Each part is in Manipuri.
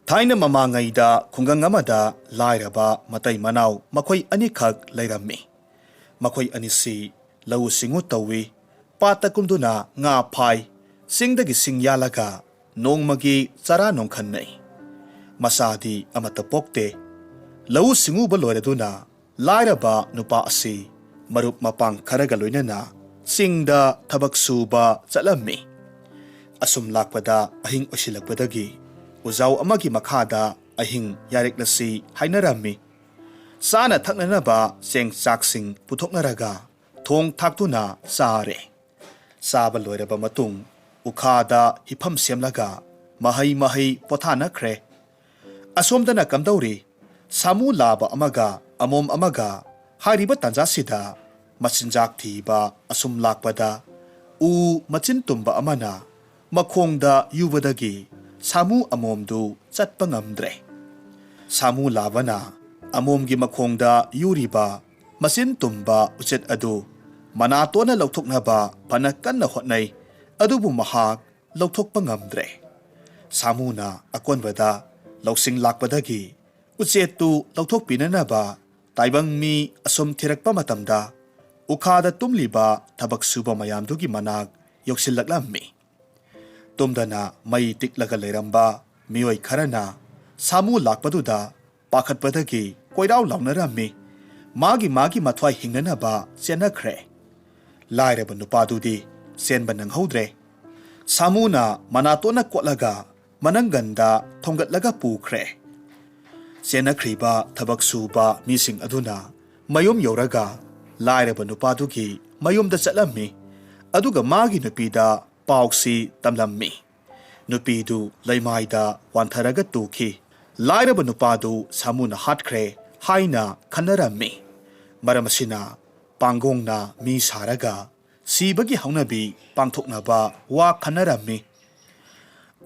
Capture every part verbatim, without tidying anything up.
ꯊꯥꯏꯅ ꯃꯃꯥꯡꯉꯩꯗ ꯈꯨꯡꯒꯪ ꯑꯃꯗ ꯂꯥꯏꯔꯕ ꯃꯇꯩ ꯃꯅꯥꯎ ꯃꯈꯣꯏ ꯑꯅꯤꯈꯛ ꯂꯩꯔꯝꯃꯤ꯫ ꯃꯈꯣꯏ ꯑꯅꯤꯁꯤ ꯂꯧꯎ ꯁꯤꯡꯎ ꯇꯧꯏ, ꯄꯥꯠꯇ ꯀꯨꯝꯗꯨꯅ ꯉꯥ ꯐꯥꯏ, ꯆꯤꯡꯗꯒꯤ ꯁꯤꯡ ꯌꯥꯜꯂꯒ ꯅꯣꯡꯃꯒꯤ ꯆꯔꯥ ꯅꯣꯡꯈꯟꯅꯩ꯫ ꯃꯆꯥꯗꯤ ꯑꯃꯠꯇ ꯄꯣꯛꯇꯦ꯫ ꯂꯧꯎ ꯁꯤꯡꯎꯕ ꯂꯣꯏꯔꯗꯨꯅ ꯂꯥꯏꯔꯕ ꯅꯨꯄꯥ ꯑꯁꯤ ꯃꯔꯨꯞ ꯃꯄꯥꯡ ꯈꯔꯒ ꯂꯣꯏꯅꯅ ꯆꯤꯡꯗ ꯊꯕꯛ ꯁꯨꯕ ꯆꯠꯂꯝꯃꯤ꯫ ꯑꯁꯨꯝ ꯂꯥꯛꯄꯗ ꯑꯍꯤꯡ ꯑꯣꯏꯁꯤꯜꯂꯛꯄꯗꯒꯤ ꯎꯖꯥꯎ ꯑꯃꯒꯤ ꯃꯈꯥꯗ ꯑꯍꯤꯡ ꯌꯥꯔꯦꯛꯂꯁꯤ ꯍꯥꯏꯅꯔꯝꯃꯤ꯫ ꯆꯥꯅ ꯊꯛꯅꯅꯕ ꯆꯦꯡ ꯆꯥꯛꯁꯤꯡ ꯄꯨꯊꯣꯛꯅꯔꯒ ꯊꯣꯡ ꯊꯥꯛꯇꯨꯅ ꯆꯥꯔꯦ꯫ ꯆꯥꯕ ꯂꯣꯏꯔꯕ ꯃꯇꯨꯡ ꯎꯈꯥꯗ ꯍꯤꯐꯝ ꯁꯦꯝꯂꯒ ꯃꯍꯩ ꯃꯍꯩ ꯄꯣꯊꯥꯅꯈ꯭ꯔꯦ꯫ ꯑꯁꯣꯝꯗꯅ ꯀꯝꯗꯧꯔꯤ? ꯁꯥꯃꯨ ꯂꯥꯕ ꯑꯃꯒ ꯑꯃꯣꯝ ꯑꯃꯒ ꯍꯥꯏꯔꯤꯕ ꯇꯥꯟꯖꯥꯁꯤꯗ ꯃꯆꯤꯟꯖꯥꯛ ꯊꯤꯕ ꯑꯁꯨꯝ ꯂꯥꯛꯄꯗ ꯎ ꯃꯆꯤꯟ ꯇꯨꯝꯕ ꯑꯃꯅ ꯃꯈꯣꯡꯗ ꯌꯨꯕꯗꯒꯤ ꯁꯥꯃꯨ ꯑꯃꯣꯝꯗꯨ ꯆꯠꯄ ꯉꯝꯗ꯭ꯔꯦ꯫ ꯁꯥꯃꯨ ꯂꯥꯕꯅ ꯑꯃꯣꯝꯒꯤ ꯃꯈꯣꯡꯗ ꯌꯨꯔꯤꯕ ꯃꯆꯤꯟ ꯇꯨꯝꯕ ꯎꯆꯦꯠ ꯑꯗꯨ ꯃꯅꯥꯇꯣꯟꯅ ꯂꯧꯊꯣꯛꯅꯕ ꯐꯅ ꯀꯟꯅ ꯍꯣꯠꯅꯩ, ꯑꯗꯨꯕꯨ ꯃꯍꯥꯛ ꯂꯧꯊꯣꯛꯄ ꯉꯝꯗ꯭ꯔꯦ꯫ ꯁꯥꯃꯨꯅ ꯑꯀꯣꯟꯕꯗ ꯂꯧꯁꯤꯡ ꯂꯥꯛꯄꯗꯒꯤ ꯎꯆꯦꯠꯇꯨ ꯂꯧꯊꯣꯛꯄꯤꯅꯅꯕ ꯇꯥꯏꯕꯪ ꯃꯤ ꯑꯁꯨꯝ ꯊꯤꯔꯛꯄ ꯃꯇꯝꯗ ꯎꯈꯥꯗ ꯇꯨꯝꯂꯤꯕ ꯊꯕꯛ ꯁꯨꯕ ꯃꯌꯥꯝꯗꯨꯒꯤ ꯃꯅꯥꯛ ꯌꯧꯁꯤꯜꯂꯛꯂꯝꯃꯤ꯫ ꯇꯨꯝꯗꯅ ꯃꯩ ꯇꯤꯛꯂꯒ ꯂꯩꯔꯝꯕ ꯃꯤꯑꯣꯏ ꯈꯔꯅ ꯁꯥꯃꯨ ꯂꯥꯛꯄꯗꯨꯗ ꯄꯥꯈꯠꯄꯗꯒꯤ ꯀꯣꯏꯔꯥꯎ ꯂꯥꯎꯅꯔꯝꯃꯤ꯫ ꯃꯥꯒꯤ ꯃꯥꯒꯤ ꯃꯊ꯭ꯋꯥꯏ ꯍꯤꯡꯅꯅꯕ ꯆꯦꯟꯅꯈ꯭ꯔꯦ꯫ ꯂꯥꯏꯔꯕ ꯅꯨꯄꯥꯗꯨꯗꯤ ꯆꯦꯟꯕ ꯅꯪꯍꯧꯗ꯭ꯔꯦ꯫ ꯁꯥꯃꯨꯅ ꯃꯅꯥꯇꯣꯟꯅ ꯀꯣꯠꯂꯒ ꯃꯅꯪꯒꯟꯗ ꯊꯣꯡꯒꯠꯂꯒ ꯄꯨꯈ꯭ꯔꯦ꯫ ꯆꯦꯟꯅꯈ꯭ꯔꯤꯕ ꯊꯕꯛ ꯁꯨꯕ ꯃꯤꯁꯤꯡ ꯑꯗꯨꯅ ꯃꯌꯨꯝ ꯌꯧꯔꯒ ꯂꯥꯏꯔꯕ ꯅꯨꯄꯥꯗꯨꯒꯤ ꯃꯌꯨꯝꯗ ꯆꯠꯂꯝꯃꯤ, ꯑꯗꯨꯒ ꯃꯥꯒꯤ ꯅꯨꯄꯤꯗ ꯄꯥꯎꯁꯤ ꯇꯝꯂꯝꯃꯤ꯫ ꯅꯨꯄꯤꯗꯨ ꯂꯩꯃꯥꯏꯗ ꯋꯥꯟꯊꯔꯒ ꯇꯨꯈꯤ꯫ ꯂꯥꯏꯔꯕ ꯅꯨꯄꯥꯗꯨ ꯁꯥꯃꯨꯅ ꯍꯥꯠꯈ꯭ꯔꯦ ꯍꯥꯏꯅ ꯈꯟꯅꯔꯝꯃꯤ꯫ ꯃꯔꯝ ꯑꯁꯤꯅ ꯄꯥꯡꯒꯣꯡꯅ ꯃꯤ ꯁꯥꯔꯒ ꯁꯤꯕꯒꯤ ꯍꯧꯅꯕꯤ ꯄꯥꯡꯊꯣꯛꯅꯕ ꯋꯥ ꯈꯟꯅꯔꯝꯃꯤ꯫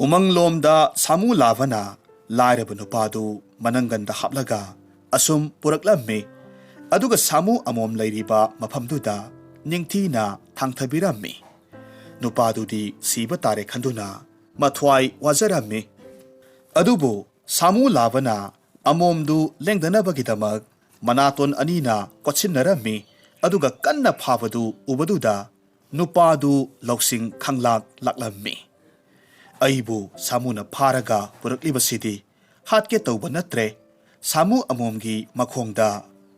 ꯎꯃꯪꯂꯣꯝꯗ ꯁꯥꯃꯨ ꯂꯥꯕꯅ ꯂꯥꯏꯔꯕ ꯅꯨꯄꯥꯗꯨ ꯃꯅꯪꯒꯟꯗ ꯍꯥꯞꯂꯒ ꯑꯁꯨꯝ ꯄꯨꯔꯛꯂꯝꯃꯤ꯫ ꯑꯗꯨꯒ ꯁꯥꯃꯨ ꯑꯃꯣꯝ ꯂꯩꯔꯤꯕ ꯃꯐꯝꯗꯨꯗ ꯅꯤꯡꯊꯤꯅ ꯊꯥꯡꯊꯕꯤꯔꯝꯃꯤ꯫ ꯅꯨꯄꯥꯗꯨꯗꯤ ꯁꯤꯕ ꯇꯥꯔꯦ ꯈꯟꯗꯨꯅ ꯃꯊ꯭ꯋꯥꯏ ꯋꯥꯖꯔꯝꯃꯤ꯫ ꯑꯗꯨꯕꯨ ꯁꯥꯃꯨ ꯂꯥꯕꯅ ꯑꯃꯣꯝꯗꯨ ꯂꯦꯡꯗꯅꯕꯒꯤꯗꯃꯛ ꯃꯅꯥꯇꯣꯟ ꯑꯅꯤꯅ ꯀꯣꯠꯁꯤꯟꯅꯔꯝꯃꯤ꯫ ꯑꯗꯨꯒ ꯀꯟꯅ ꯐꯥꯕꯗꯨ ꯎꯕꯗꯨꯗ ꯅꯨꯄꯥꯗꯨ ꯂꯧꯁꯤꯡ ꯈꯪꯂꯥꯛ ꯂꯥꯛꯂꯝꯃꯤ꯫ "ꯑꯩꯕꯨ ꯁꯥꯃꯨꯅ ꯐꯥꯔꯒ ꯄꯨꯔꯛꯂꯤꯕꯁꯤꯗꯤ ꯍꯥꯠꯀꯦ ꯇꯧꯕ ꯅꯠꯇ꯭ꯔꯦ꯫ ꯁꯥꯃꯨ ꯑꯃꯣꯝꯒꯤ ꯃꯈꯣꯡꯗ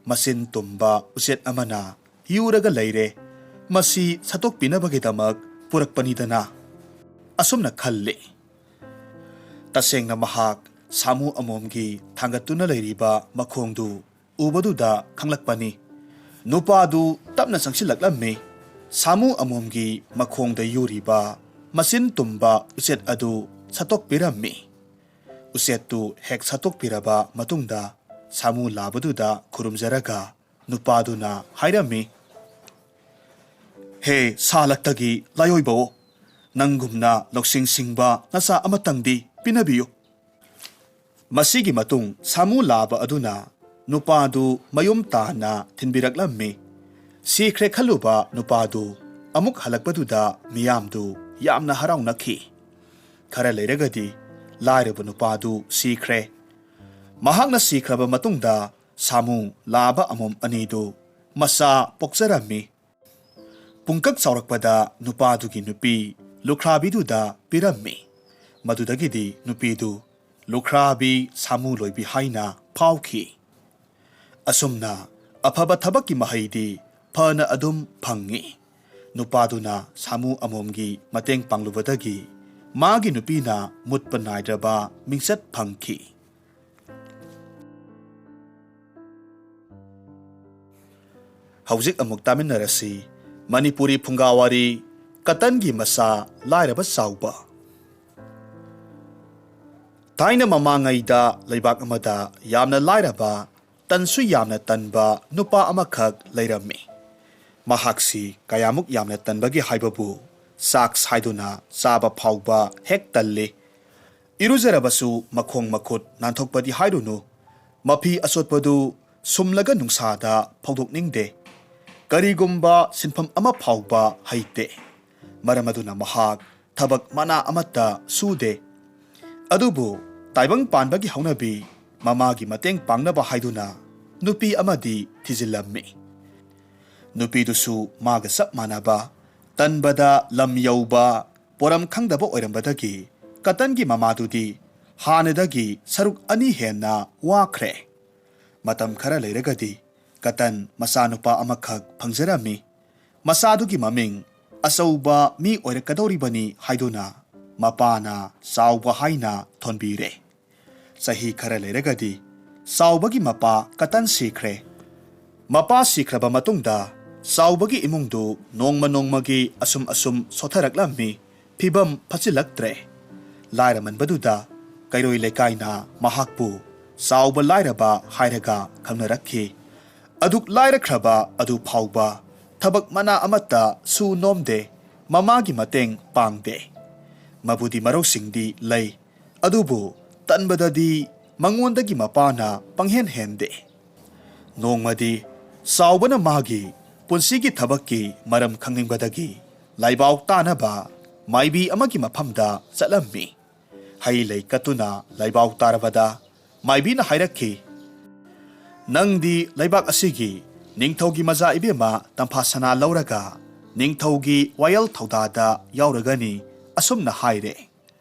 ꯃꯆꯤꯟ ꯇꯨꯝꯕ ꯎꯆꯦꯠ ꯑꯃꯅ ꯌꯨꯔꯒ ꯂꯩꯔꯦ꯫ ꯃꯁꯤ ꯁꯠꯇꯣꯛꯄꯤꯅꯕꯒꯤꯗꯃꯛ ꯄꯨꯔꯛꯄꯅꯤꯗꯅ" ꯑꯁꯨꯝꯅ ꯈꯜꯂꯤ꯫ ꯇꯁꯦꯡꯅ ꯃꯍꯥꯛ ꯁꯥꯃꯨ ꯑꯃꯣꯝꯒꯤ ꯊꯥꯡꯒꯠꯇꯨꯅ ꯂꯩꯔꯤꯕ ꯃꯈꯣꯡꯗꯨ ꯎꯕꯗꯨꯗ ꯈꯪꯂꯛꯄꯅꯤ꯫ ꯅꯨꯄꯥꯗꯨ ꯇꯞꯅ ꯆꯪꯁꯤꯜꯂꯛꯂꯝꯃꯤ꯫ ꯁꯥꯃꯨ ꯑꯃꯣꯝꯒꯤ ꯃꯈꯣꯡꯗ ꯌꯨꯔꯤꯕ ꯃꯆꯤꯟ ꯇꯨꯝꯕ ꯎꯆꯦꯠ ꯑꯗꯨ ꯁꯠꯇꯣꯛꯄꯤꯔꯝꯃꯤ꯫ ꯎꯆꯦꯠꯇꯨ ꯍꯦꯛ ꯁꯠꯇꯣꯛꯄꯤꯔꯕ ꯃꯇꯨꯡꯗ ꯁꯥꯃꯨ ꯂꯥꯕꯗꯨꯗ ꯈꯨꯔꯨꯝꯖꯔꯒ ꯅꯨꯄꯥꯗꯨꯅ ꯍꯥꯏꯔꯝꯃꯤ, "ꯍꯦ ꯁꯥ ꯂꯛꯇꯒꯤ ꯂꯥꯏꯑꯣꯏꯕꯋꯣ, ꯅꯪꯒꯨꯝꯅ ꯂꯧꯁꯤꯡ ꯁꯤꯡꯕ ꯅꯆꯥ ꯑꯃꯇꯪꯗꯤ ꯄꯤꯅꯕꯤꯌꯨ"꯫ ꯃꯁꯤꯒꯤ ꯃꯇꯨꯡ ꯁꯥꯃꯨ ꯂꯥꯕ ꯑꯗꯨꯅ ꯅꯨꯄꯥꯗꯨ ꯃꯌꯨꯝ ꯇꯥꯟꯅ ꯊꯤꯟꯕꯤꯔꯛꯂꯝꯃꯤ꯫ ꯁꯤꯈ꯭ꯔꯦ ꯈꯜꯂꯨꯕ ꯅꯨꯄꯥꯗꯨ ꯑꯃꯨꯛ ꯍꯜꯂꯛꯄꯗꯨꯗ ꯃꯤꯌꯥꯝꯗꯨ ꯌꯥꯝꯅ ꯍꯔꯥꯎꯅꯈꯤ꯫ ꯈꯔ ꯂꯩꯔꯒꯗꯤ ꯂꯥꯏꯔꯕ ꯅꯨꯄꯥꯗꯨ ꯁꯤꯈ꯭ꯔꯦ꯫ ꯃꯍꯥꯛꯅ ꯁꯤꯈ꯭ꯔꯕ ꯃꯇꯨꯡꯗ ꯁꯥꯃꯨ ꯂꯥꯕ ꯑꯃꯣꯝ ꯑꯅꯤꯗꯨ ꯃꯆꯥ ꯄꯣꯛꯆꯔꯝꯃꯤ꯫ ꯄꯨꯡꯀꯛ ꯆꯥꯎꯔꯛꯄꯗ ꯅꯨꯄꯥꯗꯨꯒꯤ ꯅꯨꯄꯤ ꯂꯨꯈ꯭ꯔꯥꯕꯤꯗꯨꯗ ꯄꯤꯔꯝꯃꯤ꯫ ꯃꯗꯨꯗꯒꯤꯗꯤ ꯅꯨꯄꯤꯗꯨ ꯂꯨꯈ꯭ꯔꯥꯕꯤ ꯁꯥꯃꯨ ꯂꯣꯏꯕꯤ ꯍꯥꯏꯅ ꯐꯥꯎꯈꯤ꯫ ꯑꯁꯨꯝꯅ ꯑꯐꯕ ꯊꯕꯛꯀꯤ ꯃꯍꯩꯗꯤ ꯐꯅ ꯑꯗꯨꯝ ꯐꯪꯉꯤ꯫ ꯅꯨꯄꯥꯗꯨꯅ ꯁꯥꯃꯨ ꯑꯃꯣꯝꯒꯤ ꯃꯇꯦꯡ ꯄꯥꯡꯂꯨꯕꯗꯒꯤ ꯃꯥꯒꯤ ꯅꯨꯄꯤꯅ ꯃꯨꯠꯄ ꯅꯥꯏꯗ꯭ꯔꯕ ꯃꯤꯡꯆꯠ ꯐꯪꯈꯤ꯫ ꯍꯧꯖꯤꯛ ꯑꯃꯨꯛ ꯇꯥꯃꯤꯟꯅꯔꯁꯤ ꯃꯅꯤꯄꯨꯔꯤ ꯐꯨꯡꯒꯥꯋꯥꯔꯤ, ꯀꯇꯟꯒꯤ ꯃꯆꯥ ꯂꯥꯏꯔꯕ ꯆꯥꯎꯕ꯫ ꯊꯥꯏꯅ ꯃꯃꯥꯡꯉꯩꯗ ꯂꯩꯕꯥꯛ ꯑꯃꯗ ꯌꯥꯝꯅ ꯂꯥꯏꯔꯕ, ꯇꯟꯁꯨ ꯌꯥꯝꯅ ꯇꯟꯕ ꯅꯨꯄꯥ ꯑꯃꯈꯛ ꯂꯩꯔꯝꯃꯤ꯫ ꯃꯍꯥꯛꯁꯤ ꯀꯌꯥꯃꯨꯛ ꯌꯥꯝꯅ ꯇꯟꯕꯒꯦ ꯍꯥꯏꯕꯕꯨ ꯆꯥꯛ ꯁꯥꯏꯗꯨꯅ ꯆꯥꯕ ꯐꯥꯎꯕ ꯍꯦꯛ ꯇꯜꯂꯤ꯫ ꯏꯔꯨꯖꯔꯕꯁꯨ ꯃꯈꯣꯡ ꯃꯈꯨꯠ ꯅꯥꯟꯊꯣꯛꯄꯗꯤ ꯍꯥꯏꯔꯨꯅꯨ, ꯃꯐꯤ ꯑꯆꯣꯠꯄꯗꯨ ꯁꯨꯝꯂꯒ ꯅꯨꯡꯁꯥꯗ ꯐꯧꯗꯣꯛꯅꯤꯡꯗꯦ꯫ ꯀꯔꯤꯒꯨꯝꯕ ꯁꯤꯟꯐꯝ ꯑꯃ ꯐꯥꯎꯕ ꯍꯩꯇꯦ꯫ ꯃꯔꯝ ꯑꯗꯨꯅ ꯃꯍꯥꯛ ꯊꯕꯛ ꯃꯅꯥ ꯑꯃꯠꯇ ꯁꯨꯗꯦ꯫ ꯑꯗꯨꯕꯨ ꯇꯥꯏꯕꯪ ꯄꯥꯟꯕꯒꯤ ꯍꯧꯅꯕꯤ, ꯃꯃꯥꯒꯤ ꯃꯇꯦꯡ ꯄꯥꯡꯅꯕ ꯍꯥꯏꯗꯨꯅ ꯅꯨꯄꯤ ꯑꯃꯗꯤ ꯊꯤꯖꯤꯜꯂꯝꯃꯤ꯫ ꯅꯨꯄꯤꯗꯨꯁꯨ ꯃꯥꯒ ꯆꯞ ꯃꯥꯟꯅꯕ ꯇꯟꯕꯗ ꯂꯝ ꯌꯧꯕ, ꯄꯣꯔꯝ ꯈꯪꯗꯕ ꯑꯣꯏꯔꯝꯕꯗꯒꯤ ꯀꯇꯟꯒꯤ ꯃꯃꯥꯗꯨꯗꯤ ꯍꯥꯟꯅꯗꯒꯤ ꯁꯔꯨꯛ ꯑꯅꯤ ꯍꯦꯟꯅ ꯋꯥꯈ꯭ꯔꯦ꯫ ꯃꯇꯝ ꯈꯔ ꯂꯩꯔꯒꯗꯤ ꯀꯇꯟ ꯃꯆꯥꯅꯨꯄꯥ ꯑꯃꯈꯛ ꯐꯪꯖꯔꯝꯃꯤ꯫ ꯃꯆꯥꯗꯨꯒꯤ ꯃꯃꯤꯡ ꯑꯆꯧꯕ ꯃꯤ ꯑꯣꯏꯔꯛꯀꯗꯧꯔꯤꯕꯅꯤ ꯍꯥꯏꯗꯨꯅ ꯃꯄꯥꯅ ꯆꯥꯎꯕ ꯍꯥꯏꯅ ꯊꯣꯟꯕꯤꯔꯦ꯫ ꯆꯍꯤ ꯈꯔ ꯂꯩꯔꯒꯗꯤ ꯆꯥꯎꯕꯒꯤ ꯃꯄꯥ ꯀꯇꯟ ꯁꯤꯈ꯭ꯔꯦ꯫ ꯃꯄꯥ ꯁꯤꯈ꯭ꯔꯕ ꯃꯇꯨꯡꯗ ꯆꯥꯎꯕꯒꯤ ꯏꯃꯨꯡꯗꯨ ꯅꯣꯡꯃ ꯅꯣꯡꯃꯒꯤ ꯑꯁꯨꯝ ꯑꯁꯨꯝ ꯁꯣꯠꯊꯔꯛꯂꯝꯃꯤ꯫ ꯐꯤꯕꯝ ꯐꯠꯆꯤꯜꯂꯛꯇ꯭ꯔꯦ꯫ ꯂꯥꯏꯔꯃꯟꯕꯗꯨꯗ ꯀꯩꯔꯣꯏ ꯂꯩꯀꯥꯏꯅ ꯃꯍꯥꯛꯄꯨ ꯆꯥꯎꯕ ꯂꯥꯏꯔꯕ ꯍꯥꯏꯔꯒ ꯈꯪꯅꯔꯛꯈꯤ꯫ ꯑꯗꯨꯛ ꯂꯥꯏꯔꯈ꯭ꯔꯕ ꯑꯗꯨ ꯐꯥꯎꯕ ꯊꯕꯛ ꯃꯅꯥ ꯑꯃꯠꯇ ꯁꯨ ꯅꯣꯝꯗꯦ, ꯃꯃꯥꯒꯤ ꯃꯇꯦꯡ ꯄꯥꯡꯗꯦ꯫ ꯃꯕꯨꯗꯤ ꯃꯔꯧꯁꯤꯡꯗꯤ ꯂꯩ, ꯑꯗꯨꯕꯨ ꯇꯟꯕꯗꯗꯤ ꯃꯉꯣꯟꯗꯒꯤ ꯃꯄꯥꯅ ꯄꯪꯍꯦꯟ ꯍꯦꯟꯗꯦ꯫ ꯅꯣꯡꯃꯗꯤ ꯆꯥꯎꯕꯅ ꯃꯥꯒꯤ ꯄꯨꯟꯁꯤꯒꯤ ꯊꯕꯛꯀꯤ ꯃꯔꯝ ꯈꯪꯅꯤꯡꯕꯗꯒꯤ ꯂꯥꯏꯕꯥꯎ ꯇꯥꯅꯕ ꯃꯥꯏꯕꯤ ꯑꯃꯒꯤ ꯃꯐꯝꯗ ꯆꯠꯂꯝꯃꯤ꯫ ꯍꯩ ꯂꯩ ꯀꯠꯇꯨꯅ ꯂꯥꯏꯕꯥꯎ ꯇꯥꯔꯕꯗ ꯃꯥꯏꯕꯤꯅ ꯍꯥꯏꯔꯛꯈꯤ, "ꯅꯪꯗꯤ ꯂꯩꯕꯥꯛ ꯑꯁꯤꯒꯤ ꯅꯤꯡꯊꯧꯒꯤ ꯃꯆꯥ ꯏꯕꯦꯝꯃ ꯇꯝꯐꯥ ꯁꯅꯥ ꯂꯧꯔꯒ ꯅꯤꯡꯊꯧꯒꯤ ꯋꯥꯌꯦꯜ ꯊꯧꯗꯥꯗ ꯌꯥꯎꯔꯒꯅꯤ," ꯑꯁꯨꯝꯅ ꯍꯥꯏꯔꯦ꯫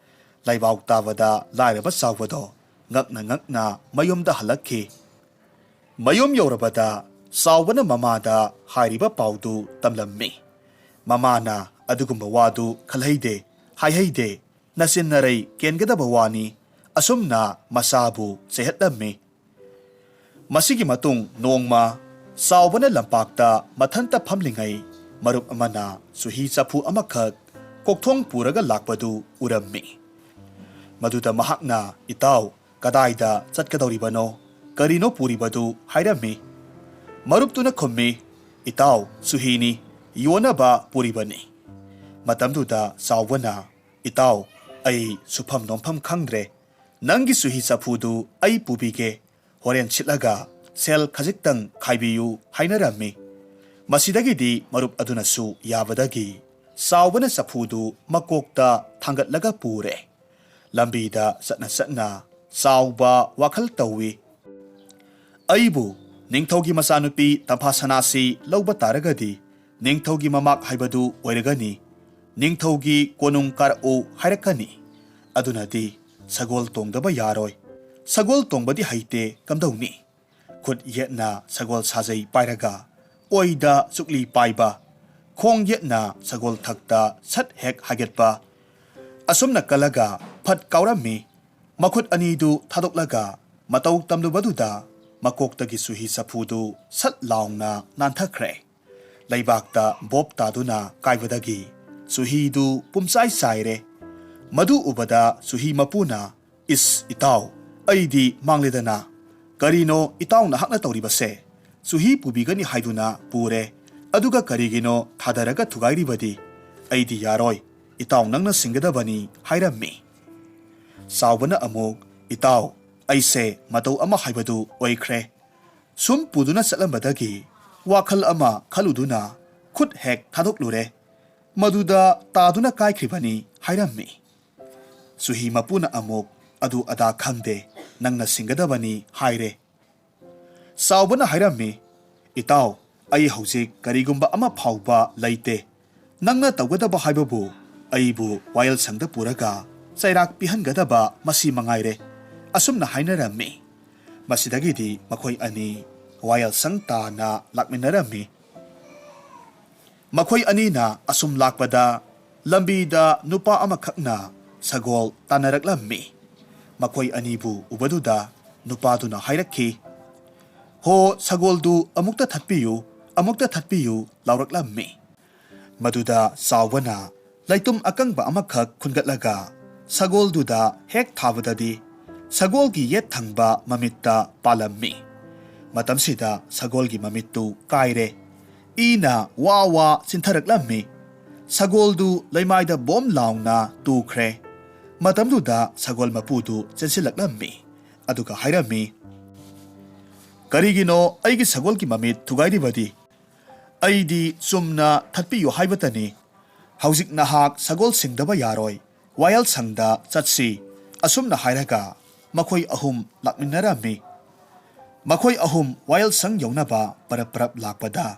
ꯂꯥꯏꯕꯥꯎ ꯇꯥꯕꯗ ꯂꯥꯏꯔꯕ ꯆꯥꯎꯕꯗꯣ ꯉꯛꯅ ꯉꯛꯅ ꯃꯌꯨꯝꯗ ꯍꯜꯂꯛꯈꯤ꯫ ꯃꯌꯨꯝ ꯌꯧꯔꯕꯗ ꯆꯥꯎꯕꯅ ꯃꯃꯥꯗ ꯍꯥꯏꯔꯤꯕ ꯄꯥꯎꯗꯨ ꯇꯝꯂꯝꯃꯤ꯫ ꯃꯃꯥꯅ ꯑꯗꯨꯒꯨꯝꯕ ꯋꯥꯗꯨ ꯈꯜꯍꯩꯗꯦ, ꯍꯥꯏꯍꯩꯗꯦ, ꯅꯆꯤꯟ ꯅꯔꯩ ꯀꯦꯟꯒꯗꯕ ꯋꯥꯅꯤ, ꯑꯁꯨꯝꯅ ꯃꯆꯥꯕꯨ ꯆꯩꯍꯠꯂꯝꯃꯤ꯫ ꯃꯁꯤꯒꯤ ꯃꯇꯨꯡ ꯅꯣꯡꯃ ꯆꯥꯎꯕꯅ ꯂꯝꯄꯥꯛꯇ ꯃꯊꯟꯇ ꯐꯝꯂꯤꯉꯩ ꯃꯔꯨꯞ ꯑꯃꯅ ꯆꯨꯍꯤ ꯆꯐꯨ ꯑꯃꯈꯛ ꯀꯣꯛꯊꯣꯡ ꯄꯨꯔꯒ ꯂꯥꯛꯄꯗꯨ ꯎꯔꯝꯃꯤ꯫ ꯃꯗꯨꯗ ꯃꯍꯥꯛꯅ, "ꯏꯇꯥꯎ, ꯀꯗꯥꯏꯗ ꯆꯠꯀꯗꯧꯔꯤꯕꯅꯣ? ꯀꯔꯤꯅꯣ ꯄꯨꯔꯤꯕꯗꯨ?" ꯍꯥꯏꯔꯝꯃꯤ꯫ ꯃꯔꯨꯞꯇꯨꯅ ꯈꯨꯝꯃꯤ, "ꯏꯇꯥꯎ, ꯆꯨꯍꯤꯅꯤ, ꯌꯣꯟꯅꯕ ꯄꯨꯔꯤꯕꯅꯤ꯫" ꯃꯇꯝꯗꯨꯗ ꯆꯥꯎꯕꯅ, "ꯏꯇꯥꯎ, ꯑꯩ ꯁꯨꯐꯝ ꯅꯣꯝꯐꯝ ꯈꯪꯗ꯭ꯔꯦ꯫ ꯅꯪꯒꯤ ꯆꯨꯍꯤ ꯆꯐꯨꯗꯨ ꯑꯩ ꯄꯨꯕꯤꯒꯦ꯫ ꯍꯣꯔꯦꯟ ꯁꯤꯠꯂꯒ ꯁꯦꯜ ꯈꯖꯤꯛꯇꯪ ꯈꯥꯏꯕꯤꯌꯨ" ꯍꯥꯏꯅꯔꯝꯃꯤ꯫ ꯃꯁꯤꯗꯒꯤꯗꯤ ꯃꯔꯨꯞ ꯑꯗꯨꯅꯁꯨ ꯌꯥꯕꯗꯒꯤ ꯆꯥꯎꯕꯅ ꯆꯐꯨꯗꯨ ꯃꯀꯣꯛꯇ ꯊꯥꯡꯒꯠꯂꯒ ꯄꯨꯔꯦ꯫ ꯂꯝꯕꯤꯗ ꯆꯠꯅ ꯆꯠꯅ ꯆꯥꯎꯕ ꯋꯥꯈꯜ ꯇꯧꯏ꯫ ꯑꯩꯕꯨ ꯅꯤꯡꯊꯧꯒꯤ ꯃꯆꯥꯅꯨꯄꯤ ꯇꯝꯐꯥꯁꯅꯥꯁꯤ ꯂꯧꯕ ꯇꯥꯔꯒꯗꯤ ꯅꯤꯡꯊꯧꯒꯤ ꯃꯃꯥꯛ ꯍꯥꯏꯕꯗꯨ ꯑꯣꯏꯔꯒꯅꯤ꯫ ꯅꯤꯡꯊꯧꯒꯤ ꯀꯣꯅꯨꯡ ꯀꯥꯔꯛꯎ ꯍꯥꯏꯔꯛꯀꯅꯤ꯫ ꯑꯗꯨꯅꯗꯤ ꯁꯒꯣꯜ ꯇꯣꯡꯗꯕ ꯌꯥꯔꯣꯏ꯫ ꯁꯒꯣꯜ ꯇꯣꯡꯕꯗꯤ ꯍꯩꯇꯦ, ꯀꯝꯗꯧꯅꯤ? ꯈꯨꯠ ꯌꯦꯠꯅ ꯁꯒꯣꯜ ꯁꯥꯖꯩ ꯄꯥꯏꯔꯒ ꯑꯣꯏꯗ ꯆꯨꯛꯂꯤ ꯄꯥꯏꯕ, ꯈꯣꯡ ꯌꯦꯠꯅ ꯁꯒꯣꯜ ꯊꯛꯇ ꯁꯠ ꯍꯦꯛ ꯍꯥꯏꯒꯠꯄ꯫ ꯑꯁꯨꯝꯅ ꯀꯜꯂꯒ ꯐꯠ ꯀꯥꯎꯔꯝꯃꯤ꯫ ꯃꯈꯨꯠ ꯑꯅꯤꯗꯨ ꯊꯥꯗꯣꯛꯂꯒ ꯃꯇꯧ ꯇꯝꯂꯨꯕꯗꯨꯗ ꯃꯀꯣꯛꯇꯒꯤ ꯆꯨꯍꯤ ꯆꯐꯨꯗꯨ ꯁꯠ ꯂꯥꯎꯅ ꯅꯥꯟꯊꯈ꯭ꯔꯦ꯫ ꯂꯩꯕꯥꯛꯇ ꯕꯣꯞ ꯇꯥꯗꯨꯅ ꯀꯥꯏꯕꯗꯒꯤ ꯆꯨꯍꯤꯗꯨ ꯄꯨꯝꯆꯥꯏ ꯆꯥꯏꯔꯦ꯫ ꯃꯗꯨ ꯎꯕꯗ ꯆꯨꯍꯤ ꯃꯄꯨꯅ, "ꯏꯁ, ꯏꯇꯥꯎ, ꯑꯩꯗꯤ ꯃꯥꯡꯂꯦꯗꯅ꯫ ꯀꯔꯤꯅꯣ ꯏꯇꯥꯎ ꯅꯍꯥꯛꯅ ꯇꯧꯔꯤꯕꯁꯦ? ꯆꯨꯍꯤ ꯄꯨꯕꯤꯒꯅꯤ ꯍꯥꯏꯗꯨꯅ ꯄꯨꯔꯦ, ꯑꯗꯨꯒ ꯀꯔꯤꯒꯤꯅꯣ ꯊꯥꯗꯔꯒ ꯊꯨꯒꯥꯏꯔꯤꯕꯗꯤ? ꯑꯩꯗꯤ ꯌꯥꯔꯣꯏ, ꯏꯇꯥꯎ ꯅꯪꯅ ꯁꯤꯡꯒꯗꯕꯅꯤ" ꯍꯥꯏꯔꯝꯃꯤ꯫ ꯆꯥꯎꯕꯅ ꯑꯃꯨꯛ, "ꯏꯇꯥꯎ, ꯑꯩꯁꯦ ꯃꯇꯧ ꯑꯃ ꯍꯥꯏꯕꯗꯨ ꯑꯣꯏꯈ꯭ꯔꯦ꯫ ꯁꯨꯝ ꯄꯨꯗꯨꯅ ꯆꯠꯂꯝꯕꯗꯒꯤ ꯋꯥꯈꯜ ꯑꯃ ꯈꯜꯂꯨꯗꯨꯅ ꯈꯨꯠ ꯍꯦꯛ ꯊꯥꯗꯣꯛꯂꯨꯔꯦ꯫ ꯃꯗꯨꯗ ꯇꯥꯗꯨꯅ ꯀꯥꯏꯈ꯭ꯔꯤꯕꯅꯤ" ꯍꯥꯏꯔꯝꯃꯤ꯫ ꯆꯨꯍꯤ ꯃꯄꯨꯅ ꯑꯃꯨꯛ, "ꯑꯗꯨ ꯑꯗꯥ ꯈꯪꯗꯦ, ꯅꯪꯅ ꯁꯤꯡꯒꯗꯕꯅꯤ" ꯍꯥꯏꯔꯦ꯫ ꯆꯥꯎꯕꯅ ꯍꯥꯏꯔꯝꯃꯤ, "ꯏꯇꯥꯎ, ꯑꯩ ꯍꯧꯖꯤꯛ ꯀꯔꯤꯒꯨꯝꯕ ꯑꯃ ꯐꯥꯎꯕ ꯂꯩꯇꯦ꯫ ꯅꯪꯅ ꯇꯧꯒꯗꯕ ꯍꯥꯏꯕꯕꯨ ꯑꯩꯕꯨ ꯋꯥꯌꯦꯜꯁꯪꯗ ꯄꯨꯔꯒ ꯆꯩꯔꯥꯛ ꯄꯤꯍꯟꯒꯗꯕ ꯃꯁꯤ ꯃꯉꯥꯏꯔꯦ"꯫ ꯑꯁꯨꯝꯅ ꯍꯥꯏꯅꯔꯝꯃꯤ꯫ ꯃꯁꯤꯗꯒꯤꯗꯤ ꯃꯈꯣꯏ ꯑꯅꯤ ꯋꯥꯌꯦꯜꯁꯪ ꯇꯥꯅ ꯂꯥꯛꯃꯤꯟꯅꯔꯝꯃꯤ꯫ ꯃꯈꯣꯏ ꯑꯅꯤꯅ ꯑꯁꯨꯝ ꯂꯥꯛꯄꯗ ꯂꯝꯕꯤꯗ ꯅꯨꯄꯥ ꯑꯃꯈꯛꯅ ꯁꯒꯣꯜ ꯇꯥꯟꯅꯔꯛꯂꯝꯃꯤ꯫ ꯃꯈꯣꯏ ꯑꯅꯤꯕꯨ ꯎꯕꯗꯨꯗ ꯅꯨꯄꯥꯗꯨꯅ ꯍꯥꯏꯔꯛꯈꯤ, "ꯍꯣ, ꯁꯒꯣꯜꯗꯨ ꯑꯃꯨꯛꯇ ꯊꯠꯄꯤꯌꯨ, ꯑꯃꯨꯛꯇ ꯊꯠꯄꯤꯌꯨ" ꯂꯥꯎꯔꯛꯂꯝꯃꯤ꯫ ꯃꯗꯨꯗ ꯆꯥꯎꯕꯅ ꯂꯩꯇꯨꯝ ꯑꯀꯪꯕ ꯑꯃꯈꯛ ꯈꯨꯟꯒꯠꯂꯒ ꯁꯒꯣꯜꯗꯨꯗ ꯍꯦꯛ ꯊꯥꯕꯗꯗꯤ ꯁꯒꯣꯜꯒꯤ ꯌꯦꯠ ꯊꯪꯕ ꯃꯃꯤꯠꯇ ꯄꯥꯜꯂꯝꯃꯤ꯫ ꯃꯇꯝꯁꯤꯗ ꯁꯒꯣꯜꯒꯤ ꯃꯃꯤꯠꯇꯨ ꯀꯥꯏꯔꯦ꯫ ꯏꯅ ꯋꯥ ꯋꯥ ꯆꯤꯟꯊꯔꯛꯂꯝꯃꯤ꯫ ꯁꯒꯣꯜꯗꯨ ꯂꯩꯃꯥꯏꯗ ꯕꯣꯝ ꯂꯥꯎꯅ ꯇꯨꯈ꯭ꯔꯦ꯫ ꯃꯇꯝꯗꯨꯗ ꯁꯒꯣꯜ ꯃꯄꯨꯗꯨ ꯆꯦꯟꯁꯤꯜꯂꯛꯂꯝꯃꯤ꯫ ꯑꯗꯨꯒ ꯍꯥꯏꯔꯝꯃꯤ, "ꯀꯔꯤꯒꯤꯅꯣ ꯑꯩꯒꯤ ꯁꯒꯣꯜꯒꯤ ꯃꯃꯤꯠ ꯊꯨꯒꯥꯏꯔꯤꯕꯗꯤ? ꯑꯩꯗꯤ ꯆꯨꯝꯅ ꯊꯠꯄꯤꯌꯨ ꯍꯥꯏꯕꯇꯅꯤ꯫ ꯍꯧꯖꯤꯛ ꯅꯍꯥꯛ ꯁꯒꯣꯜ ꯁꯤꯡꯗꯕ ꯌꯥꯔꯣꯏ꯫ ꯋꯥꯌꯦꯜꯁꯪꯗ ꯆꯠꯁꯤ꯫ ꯑꯁꯨꯝꯅ ꯍꯥꯏꯔꯒ ꯃꯈꯣꯏ ꯑꯍꯨꯝ ꯂꯥꯛꯃꯤꯟꯅꯔꯝꯃꯤ꯫ ꯃꯈꯣꯏ ꯑꯍꯨꯝ ꯋꯥꯌꯦꯜꯁꯪ ꯌꯧꯅꯕ ꯄꯔꯞ ꯄꯔꯞ ꯂꯥꯛꯄꯗ,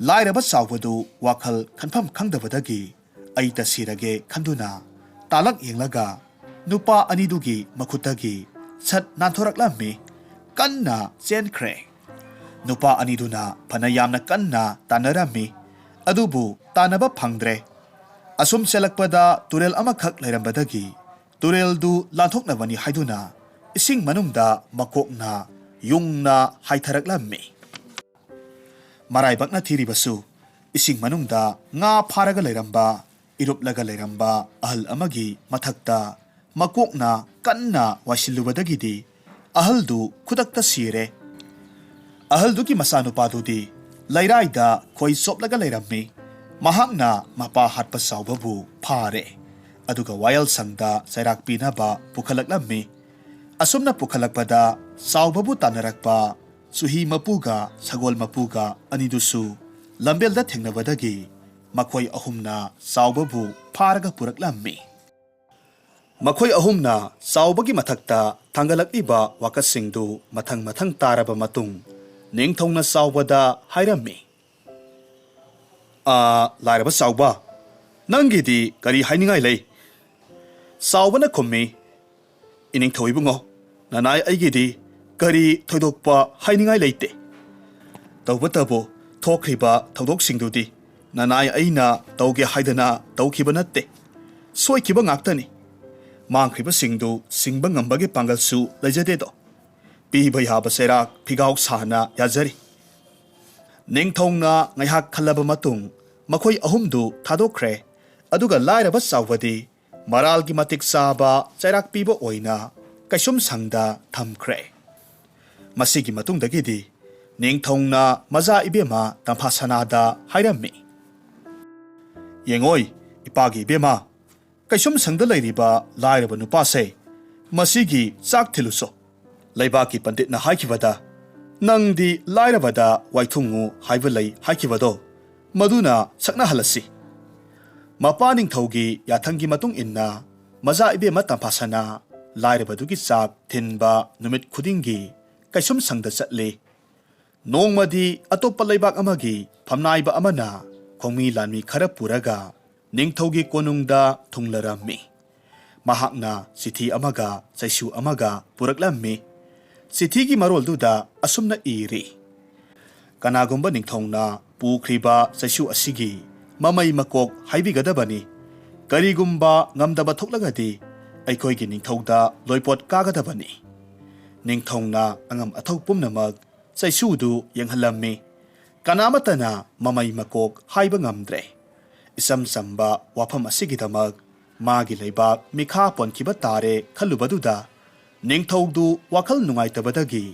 ꯂꯥꯏꯔꯕ ꯆꯥꯎꯕꯗꯨ ꯋꯥꯈꯜ ꯈꯟꯐꯝ ꯈꯪꯗꯕꯗꯒꯤ ꯑꯩ ꯇꯁꯤꯔꯒꯦ ꯈꯟꯗꯨꯅ ꯇꯥꯂꯛ ꯌꯦꯡꯂꯒ ꯅꯨꯄꯥ ꯑꯅꯤꯗꯨꯒꯤ ꯃꯈꯨꯠꯇꯒꯤ ꯁꯠ ꯅꯥꯟꯊꯣꯔꯛꯂꯝꯃꯤ꯫ ꯀꯟꯅ ꯆꯦꯟꯈ꯭ꯔꯦ꯫ ꯅꯨꯄꯥ ꯑꯅꯤꯗꯨꯅ ꯐꯅ ꯌꯥꯝꯅ ꯀꯟꯅ ꯇꯥꯟꯅꯔꯝꯃꯤ, ꯑꯗꯨꯕꯨ ꯇꯥꯟꯅꯕ ꯐꯪꯗ꯭ꯔꯦ꯫ ꯑꯁꯨꯝ ꯆꯦꯜꯂꯛꯄꯗ ꯇꯨꯔꯦꯜ ꯑꯃꯈꯛ ꯂꯩꯔꯝꯕꯗꯒꯤ ꯇꯨꯔꯦꯜꯗꯨ ꯂꯥꯟꯊꯣꯛꯅꯕꯅꯤ ꯍꯥꯏꯗꯨꯅ ꯏꯁꯤꯡ ꯃꯅꯨꯡꯗ ꯃꯀꯣꯛꯅ ꯌꯨꯡꯅ ꯍꯥꯏꯊꯔꯛꯂꯝꯃꯤ꯫ ꯃꯔꯥꯏꯕꯛꯅ ꯊꯤꯔꯤꯕꯁꯨ, ꯏꯁꯤꯡ ꯃꯅꯨꯡꯗ ꯉꯥ ꯐꯥꯔꯒ ꯂꯩꯔꯝꯕ, ꯏꯔꯨꯞꯂꯒ ꯂꯩꯔꯝꯕ ꯑꯍꯜ ꯑꯃꯒꯤ ꯃꯊꯛꯇ ꯃꯀꯣꯛꯅ ꯀꯟꯅ ꯋꯥꯏꯁꯤꯜꯂꯨꯕꯗꯒꯤꯗꯤ ꯑꯍꯜꯗꯨ ꯈꯨꯗꯛꯇ ꯁꯤꯔꯦ꯫ ꯑꯍꯜꯗꯨꯒꯤ ꯃꯆꯥꯅꯨꯄꯥꯗꯨꯗꯤ ꯂꯩꯔꯥꯏꯗ ꯈꯣꯏ ꯆꯣꯞꯂꯒ ꯂꯩꯔꯝꯃꯤ꯫ ꯃꯍꯥꯛꯅ ꯃꯄꯥ ꯍꯥꯠꯄ ꯆꯥꯎꯕꯕꯨ ꯐꯥꯔꯦ, ꯑꯗꯨꯒ ꯋꯥꯌꯦꯜꯁꯪꯗ ꯆꯩꯔꯥꯛ ꯄꯤꯅꯕ ꯄꯨꯈꯠꯂꯛꯂꯝꯃꯤ꯫ ꯑꯁꯨꯝꯅ ꯄꯨꯈꯠꯂꯛꯄꯗ ꯆꯥꯎꯕꯕꯨ ꯇꯥꯟꯅꯔꯛꯄ ꯆꯨꯍꯤ ꯃꯄꯨꯒ ꯁꯒꯣꯜ ꯃꯄꯨꯒ ꯑꯅꯤꯗꯨꯁꯨ ꯂꯝꯕꯦꯜꯗ ꯊꯦꯡꯅꯕꯗꯒꯤ ꯃꯈꯣꯏ ꯑꯍꯨꯝꯅ ꯆꯥꯎꯕꯕꯨ ꯐꯥꯔꯒ ꯄꯨꯔꯛꯂꯝꯃꯤ꯫ ꯃꯈꯣꯏ ꯑꯍꯨꯝꯅ ꯆꯥꯎꯕꯒꯤ ꯃꯊꯛꯇ ꯊꯥꯡꯒꯠꯂꯛꯂꯤꯕ ꯋꯥꯀꯠꯁꯤꯡꯗꯨ ꯃꯊꯪ ꯃꯊꯪ ꯇꯥꯔꯕ ꯃꯇꯨꯡ, ꯅꯤꯡꯊꯧꯅ ꯆꯥꯎꯕꯗ ꯍꯥꯏꯔꯝꯃꯤ, "ꯑꯥ, ꯂꯥꯏꯔꯕ ꯆꯥꯎꯕ, ꯅꯪꯒꯤꯗꯤ ꯀꯔꯤ ꯍꯥꯏꯅꯤꯡꯉꯥꯏ ꯂꯩ?" ꯆꯥꯎꯕꯅ ꯈꯨꯝꯃꯤ, "ꯏꯅꯤꯡꯊꯧ ꯏꯕꯨꯡꯉꯣ, ꯅꯅꯥꯏ ꯑꯩꯒꯤꯗꯤ ꯀꯔꯤ ꯊꯣꯏꯗꯣꯛꯄ ꯍꯥꯏꯅꯤꯡꯉꯥꯏ ꯂꯩꯇꯦ꯫ ꯇꯧꯕꯇꯕꯨ ꯊꯣꯛꯈ꯭ꯔꯤꯕ ꯊꯧꯗꯣꯛꯁꯤꯡꯗꯨꯗꯤ ꯅꯅꯥꯏ ꯑꯩꯅ ꯇꯧꯒꯦ ꯍꯥꯏꯗꯅ ꯇꯧꯈꯤꯕ ꯅꯠꯇꯦ꯫ ꯁꯣꯏꯈꯤꯕ ꯉꯥꯛꯇꯅꯤ꯫ ꯃꯥꯡꯈ꯭ꯔꯤꯕꯁꯤꯡꯗꯨ ꯁꯤꯡꯕ ꯉꯝꯕꯒꯤ ꯄꯥꯡꯒꯜꯁꯨ ꯂꯩꯖꯗꯦꯗꯣ꯫ ꯄꯤꯕ ꯌꯥꯕ ꯆꯩꯔꯥꯛ ꯐꯤꯒꯥꯎ ꯁꯥꯅ ꯌꯥꯖꯔꯤ꯫" ꯅꯤꯡꯊꯧꯅ ꯉꯥꯏꯍꯥꯛ ꯈꯜꯂꯕ ꯃꯇꯨꯡ ꯃꯈꯣꯏ ꯑꯍꯨꯝꯗꯨ ꯊꯥꯗꯣꯛꯈ꯭ꯔꯦ꯫ ꯑꯗꯨꯒ ꯂꯥꯏꯔꯕ ꯆꯥꯎꯕꯗꯤ ꯃꯔꯥꯜꯒꯤ ꯃꯇꯤꯛ ꯆꯥꯕ ꯆꯩꯔꯥꯛ ꯄꯤꯕ ꯑꯣꯏꯅ ꯀꯩꯁꯨꯝꯁꯪꯗ ꯊꯝꯈ꯭ꯔꯦ꯫ ꯃꯁꯤꯒꯤ ꯃꯇꯨꯡꯗꯒꯤꯗꯤ ꯅꯤꯡꯊꯧꯅ ꯃꯆꯥ ꯏꯕꯦꯝꯃ ꯇꯝꯐꯥꯁꯅꯥꯗ ꯍꯥꯏꯔꯝꯃꯤ, "ꯌꯦꯡꯉꯣꯏ, ꯏꯄꯥꯒꯤ ꯏꯕꯦꯝꯃ, ꯀꯩꯁꯨꯝꯁꯪꯗ ꯂꯩꯔꯤꯕ ꯂꯥꯏꯔꯕ ꯅꯨꯄꯥꯁꯦ ꯃꯁꯤꯒꯤ ꯆꯥꯛ ꯊꯤꯜꯂꯨꯁꯣ꯫ ꯂꯩꯕꯥꯛꯀꯤ ꯄꯟꯗꯤꯠꯅ ꯍꯥꯏꯈꯤꯕꯗ, ꯅꯪꯗꯤ ꯂꯥꯏꯔꯕꯗ ꯋꯥꯏꯊꯨꯡꯉꯨ ꯍꯥꯏꯕ ꯂꯩ ꯍꯥꯏꯈꯤꯕꯗꯣ, ꯃꯗꯨꯅ ꯁꯛꯅꯍꯜꯂꯁꯤ꯫" ꯃꯄꯥ ꯅꯤꯡꯊꯧꯒꯤ ꯌꯥꯊꯪꯒꯤ ꯃꯇꯨꯡ ꯏꯟꯅ ꯃꯆꯥ ꯏꯕꯦꯝꯃ ꯇꯝꯐꯥꯁꯅꯥ ꯂꯥꯏꯔꯕꯗꯨꯒꯤ ꯆꯥꯛ ꯊꯤꯟꯕ ꯅꯨꯃꯤꯠ ꯈꯨꯗꯤꯡꯒꯤ ꯀꯩꯁꯨꯝ ꯁꯪꯗ ꯆꯠꯂꯤ꯫ ꯅꯣꯡꯃꯗꯤ ꯑꯇꯣꯞꯄ ꯂꯩꯕꯥꯛ ꯑꯃꯒꯤ ꯐꯝꯅꯥꯏꯕ ꯑꯃꯅ ꯈꯣꯡꯃꯤ ꯂꯥꯟꯃꯤ ꯈꯔ ꯄꯨꯔꯒ ꯅꯤꯡꯊꯧꯒꯤ ꯀꯣꯅꯨꯡꯗ ꯊꯨꯡꯂꯔꯝꯃꯤ꯫ ꯃꯍꯥꯛꯅ ꯆꯤꯊꯤ ꯑꯃꯒ ꯆꯩꯁꯨ ꯑꯃꯒ ꯄꯨꯔꯛꯂꯝꯃꯤ꯫ ꯆꯤꯊꯤꯒꯤ ꯃꯔꯣꯜꯗꯨꯗ ꯑꯁꯨꯝꯅ ꯏꯔꯤ, "ꯀꯅꯥꯒꯨꯝꯕ ꯅꯤꯡꯊꯧꯅ ꯄꯨꯈ꯭ꯔꯤꯕ ꯆꯩꯁꯨ ꯑꯁꯤꯒꯤ ꯃꯃꯩ ꯃꯀꯣꯛ ꯍꯥꯏꯕꯤꯒꯗꯕꯅꯤ꯫ ꯀꯔꯤꯒꯨꯝꯕ ꯉꯝꯗꯕ ꯊꯣꯛꯂꯒꯗꯤ ꯑꯩꯈꯣꯏꯒꯤ ꯅꯤꯡꯊꯧꯗ ꯂꯣꯏꯄꯣꯠ ꯀꯥꯒꯗꯕꯅꯤ"꯫ ꯅꯤꯡꯊꯧꯅ ꯑꯉꯝ ꯑꯊꯧ ꯄꯨꯝꯅꯃꯛ ꯆꯩꯁꯨꯗꯨ ꯌꯦꯡꯍꯜꯂꯝꯃꯤ꯫ ꯀꯅꯥꯃꯠꯇꯅ ꯃꯃꯩ ꯃꯀꯣꯛ ꯍꯥꯏꯕ ꯉꯝꯗ꯭ꯔꯦ꯫ ꯏꯆꯝ ꯆꯝꯕ ꯋꯥꯐꯝ ꯑꯁꯤꯒꯤꯗꯃꯛ ꯃꯥꯒꯤ ꯂꯩꯕꯥꯛ ꯃꯤꯈꯥ ꯄꯣꯟꯈꯤꯕ ꯇꯥꯔꯦ ꯈꯜꯂꯨꯕꯗꯨꯗ ꯅꯤꯡꯊꯧꯗꯨ ꯋꯥꯈꯜ ꯅꯨꯡꯉꯥꯏꯇꯕꯗꯒꯤ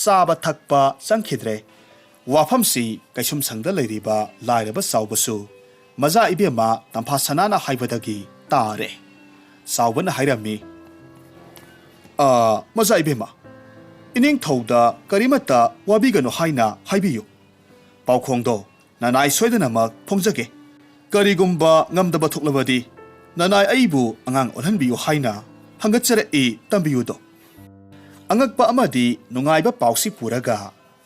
ꯆꯥꯕ ꯊꯛꯄ ꯆꯪꯈꯤꯗ꯭ꯔꯦ꯫ ꯋꯥꯐꯝꯁꯤ ꯀꯩꯁꯨꯝꯁꯪꯗ ꯂꯩꯔꯤꯕ ꯂꯥꯏꯔꯕ ꯆꯥꯎꯕꯁꯨ ꯃꯖꯥ ꯏꯕꯦꯝꯃ ꯇꯝꯐꯥ ꯁꯅꯥꯅ ꯍꯥꯏꯕꯗꯒꯤ ꯇꯥꯔꯦ꯫ ꯆꯥꯎꯕꯅ ꯍꯥꯏꯔꯝꯃꯤ, "ꯑ, ꯃꯖꯥ ꯏꯕꯦꯝꯃ, ꯏꯅꯤꯡꯊꯧꯗ ꯀꯔꯤꯃꯠꯇ ꯋꯥꯕꯤꯒꯅꯨ ꯍꯥꯏꯅ ꯍꯥꯏꯕꯤꯌꯨ꯫ ꯄꯥꯎꯈꯣꯡꯗꯣ ꯅꯅꯥꯏ ꯁꯣꯏꯗꯅꯃꯛ ꯐꯣꯡꯖꯒꯦ꯫ ꯀꯔꯤꯒꯨꯝꯕ ꯉꯝꯗꯕ ꯊꯣꯛꯂꯕꯗꯤ ꯅꯅꯥꯏ ꯑꯩꯕꯨ ꯑꯉꯥꯡ ꯑꯣꯜꯍꯟꯕꯤꯌꯨ ꯍꯥꯏꯅ ꯍꯪꯒꯠꯆꯔꯛꯏ, ꯇꯝꯕꯤꯌꯨꯗꯣ"꯫ ꯑꯉꯛꯄ ꯑꯃꯗꯤ ꯅꯨꯡꯉꯥꯏꯕ ꯄꯥꯎꯁꯤ ꯄꯨꯔꯒ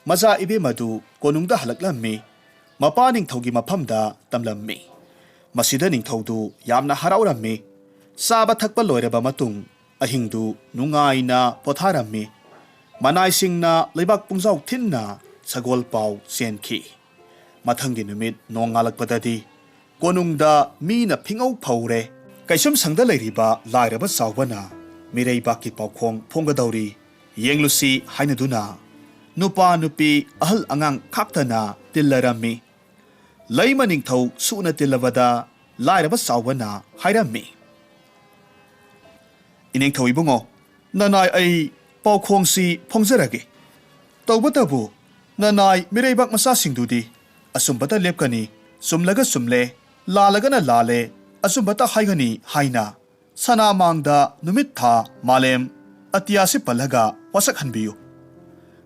ꯃꯖꯥ ꯏꯕꯦꯝꯃꯗꯨ ꯀꯣꯅꯨꯡꯗ ꯍꯜꯂꯛꯂꯝꯃꯤ꯫ ꯃꯄꯥ ꯅꯤꯡꯊꯧꯒꯤ ꯃꯐꯝꯗ ꯇꯝꯂꯝꯃꯤ꯫ ꯃꯁꯤꯗ ꯅꯤꯡꯊꯧꯗꯨ ꯌꯥꯝꯅ ꯍꯔꯥꯎꯔꯝꯃꯤ꯫ ꯆꯥꯕ ꯊꯛꯄ ꯂꯣꯏꯔꯕ ꯃꯇꯨꯡ ꯑꯍꯤꯡꯗꯨ ꯅꯨꯡꯉꯥꯏꯅ ꯄꯣꯊꯥꯔꯝꯃꯤ꯫ ꯃꯅꯥꯏꯁꯤꯡꯅ ꯂꯩꯕꯥꯛ ꯄꯨꯡꯖꯥꯎ ꯊꯤꯟꯅ ꯁꯒꯣꯜ ꯄꯥꯎ ꯆꯦꯟꯈꯤ꯫ ꯃꯊꯪꯒꯤ ꯅꯨꯃꯤꯠ ꯅꯣꯡꯉꯥꯜꯂꯛꯄꯗꯗꯤ ꯀꯣꯅꯨꯡꯗ ꯃꯤꯅ ꯐꯤꯉꯧ ꯐꯧꯔꯦ꯫ ꯀꯩꯁꯨꯝꯁꯪꯗ ꯂꯩꯔꯤꯕ ꯂꯥꯏꯔꯕ ꯆꯥꯎꯕꯅ ꯃꯤꯔꯩꯕꯥꯛꯀꯤ ꯄꯥꯎꯈꯣꯡ ꯐꯣꯡꯒꯗꯧꯔꯤ, ꯌꯦꯡꯂꯨꯁꯤ ꯍꯥꯏꯅꯗꯨꯅ ꯅꯨꯄꯥ ꯅꯨꯄꯤ ꯑꯍꯜ ꯑꯉꯥꯡ ꯈꯥꯛꯇꯅ ꯇꯤꯜꯂꯔꯝꯃꯤ꯫ ꯂꯩꯃ ꯅꯤꯡꯊꯧ ꯁꯨꯅ ꯇꯤꯜꯂꯕꯗ ꯂꯥꯏꯔꯕ ꯆꯥꯎꯕꯅ ꯍꯥꯏꯔꯝꯃꯤ, "ꯏꯅꯤꯡꯊꯧ ꯏꯕꯨꯡꯉꯣ, ꯅꯅꯥꯏ ꯑꯩ ꯄꯥꯎꯈꯣꯡꯁꯤ ꯐꯣꯡꯖꯔꯒꯦ꯫ ꯇꯧꯕꯇꯕꯨ ꯅꯅꯥꯏ ꯃꯤꯔꯩꯕꯥꯛ ꯃꯆꯥꯁꯤꯡꯗꯨꯗꯤ ꯑꯆꯨꯝꯕꯇ ꯂꯦꯞꯀꯅꯤ, ꯆꯨꯝꯂꯒ ꯆꯨꯝꯂꯦ, ꯂꯥꯜꯂꯒꯅ ꯂꯥꯜꯂꯦ, ꯑꯆꯨꯝꯕꯇ ꯍꯥꯏꯒꯅꯤ ꯍꯥꯏꯅ ꯁꯅꯥꯃꯥꯡꯗ ꯅꯨꯃꯤꯠ ꯊꯥ ꯃꯥꯂꯦꯝ ꯑꯇꯤꯌꯥꯁꯤ ꯄꯜꯂꯒ ꯋꯥꯁꯛꯍꯟꯕꯤꯌꯨ꯫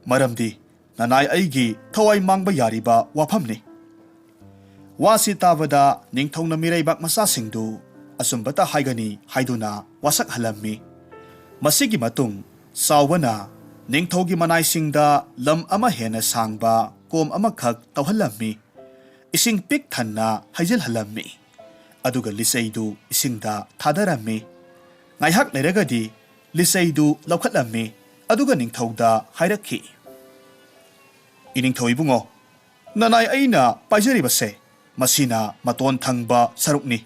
ꯃꯔꯝꯗꯤ ꯅꯅꯥꯏ ꯑꯩꯒꯤ ꯊꯋꯥꯏ ꯃꯥꯡꯕ ꯌꯥꯔꯤꯕ ꯋꯥꯐꯝꯅꯤ"꯫ ꯋꯥꯁꯤ ꯇꯥꯕꯗ ꯅꯤꯡꯊꯧꯅ ꯃꯤꯔꯩꯕꯥꯛ ꯃꯆꯥꯁꯤꯡꯗꯨ ꯑꯆꯨꯝꯕꯇ ꯍꯥꯏꯒꯅꯤ ꯍꯥꯏꯗꯨꯅ ꯋꯥꯁꯛꯍꯜꯂꯝꯃꯤ꯫ ꯃꯁꯤꯒꯤ ꯃꯇꯨꯡ ꯆꯥꯎꯕꯅ ꯅꯤꯡꯊꯧꯒꯤ ꯃꯅꯥꯏꯁꯤꯡꯗ ꯂꯝ ꯑꯃ ꯍꯦꯟꯅ ꯁꯥꯡꯕ ꯀꯣꯝ ꯑꯃꯈꯛ ꯇꯧꯍꯜꯂꯝꯃꯤ꯫ ꯏꯁꯤꯡ ꯄꯤꯛ ꯊꯟꯅ ꯍꯩꯖꯤꯜꯍꯜꯂꯝꯃꯤ꯫ ꯑꯗꯨꯒ ꯂꯤꯆꯩꯗꯨ ꯏꯁꯤꯡꯗ ꯊꯥꯗꯔꯝꯃꯤ꯫ ꯉꯥꯏꯍꯥꯛ ꯂꯩꯔꯒꯗꯤ ꯂꯤꯆꯩꯗꯨ ꯂꯧꯈꯠꯂꯝꯃꯤ꯫ ꯑꯗꯨꯒ ꯅꯤꯡꯊꯧꯗ ꯍꯥꯏꯔꯛꯈꯤ, "ꯏꯅꯤꯡꯊꯧ ꯏꯕꯨꯡꯉꯣ, ꯅꯅꯥꯏ ꯑꯩꯅ ꯄꯥꯏꯖꯔꯤꯕꯁꯦ, ꯃꯁꯤꯅ ꯃꯇꯣꯟ ꯊꯪꯕ ꯁꯔꯨꯛꯅꯤ꯫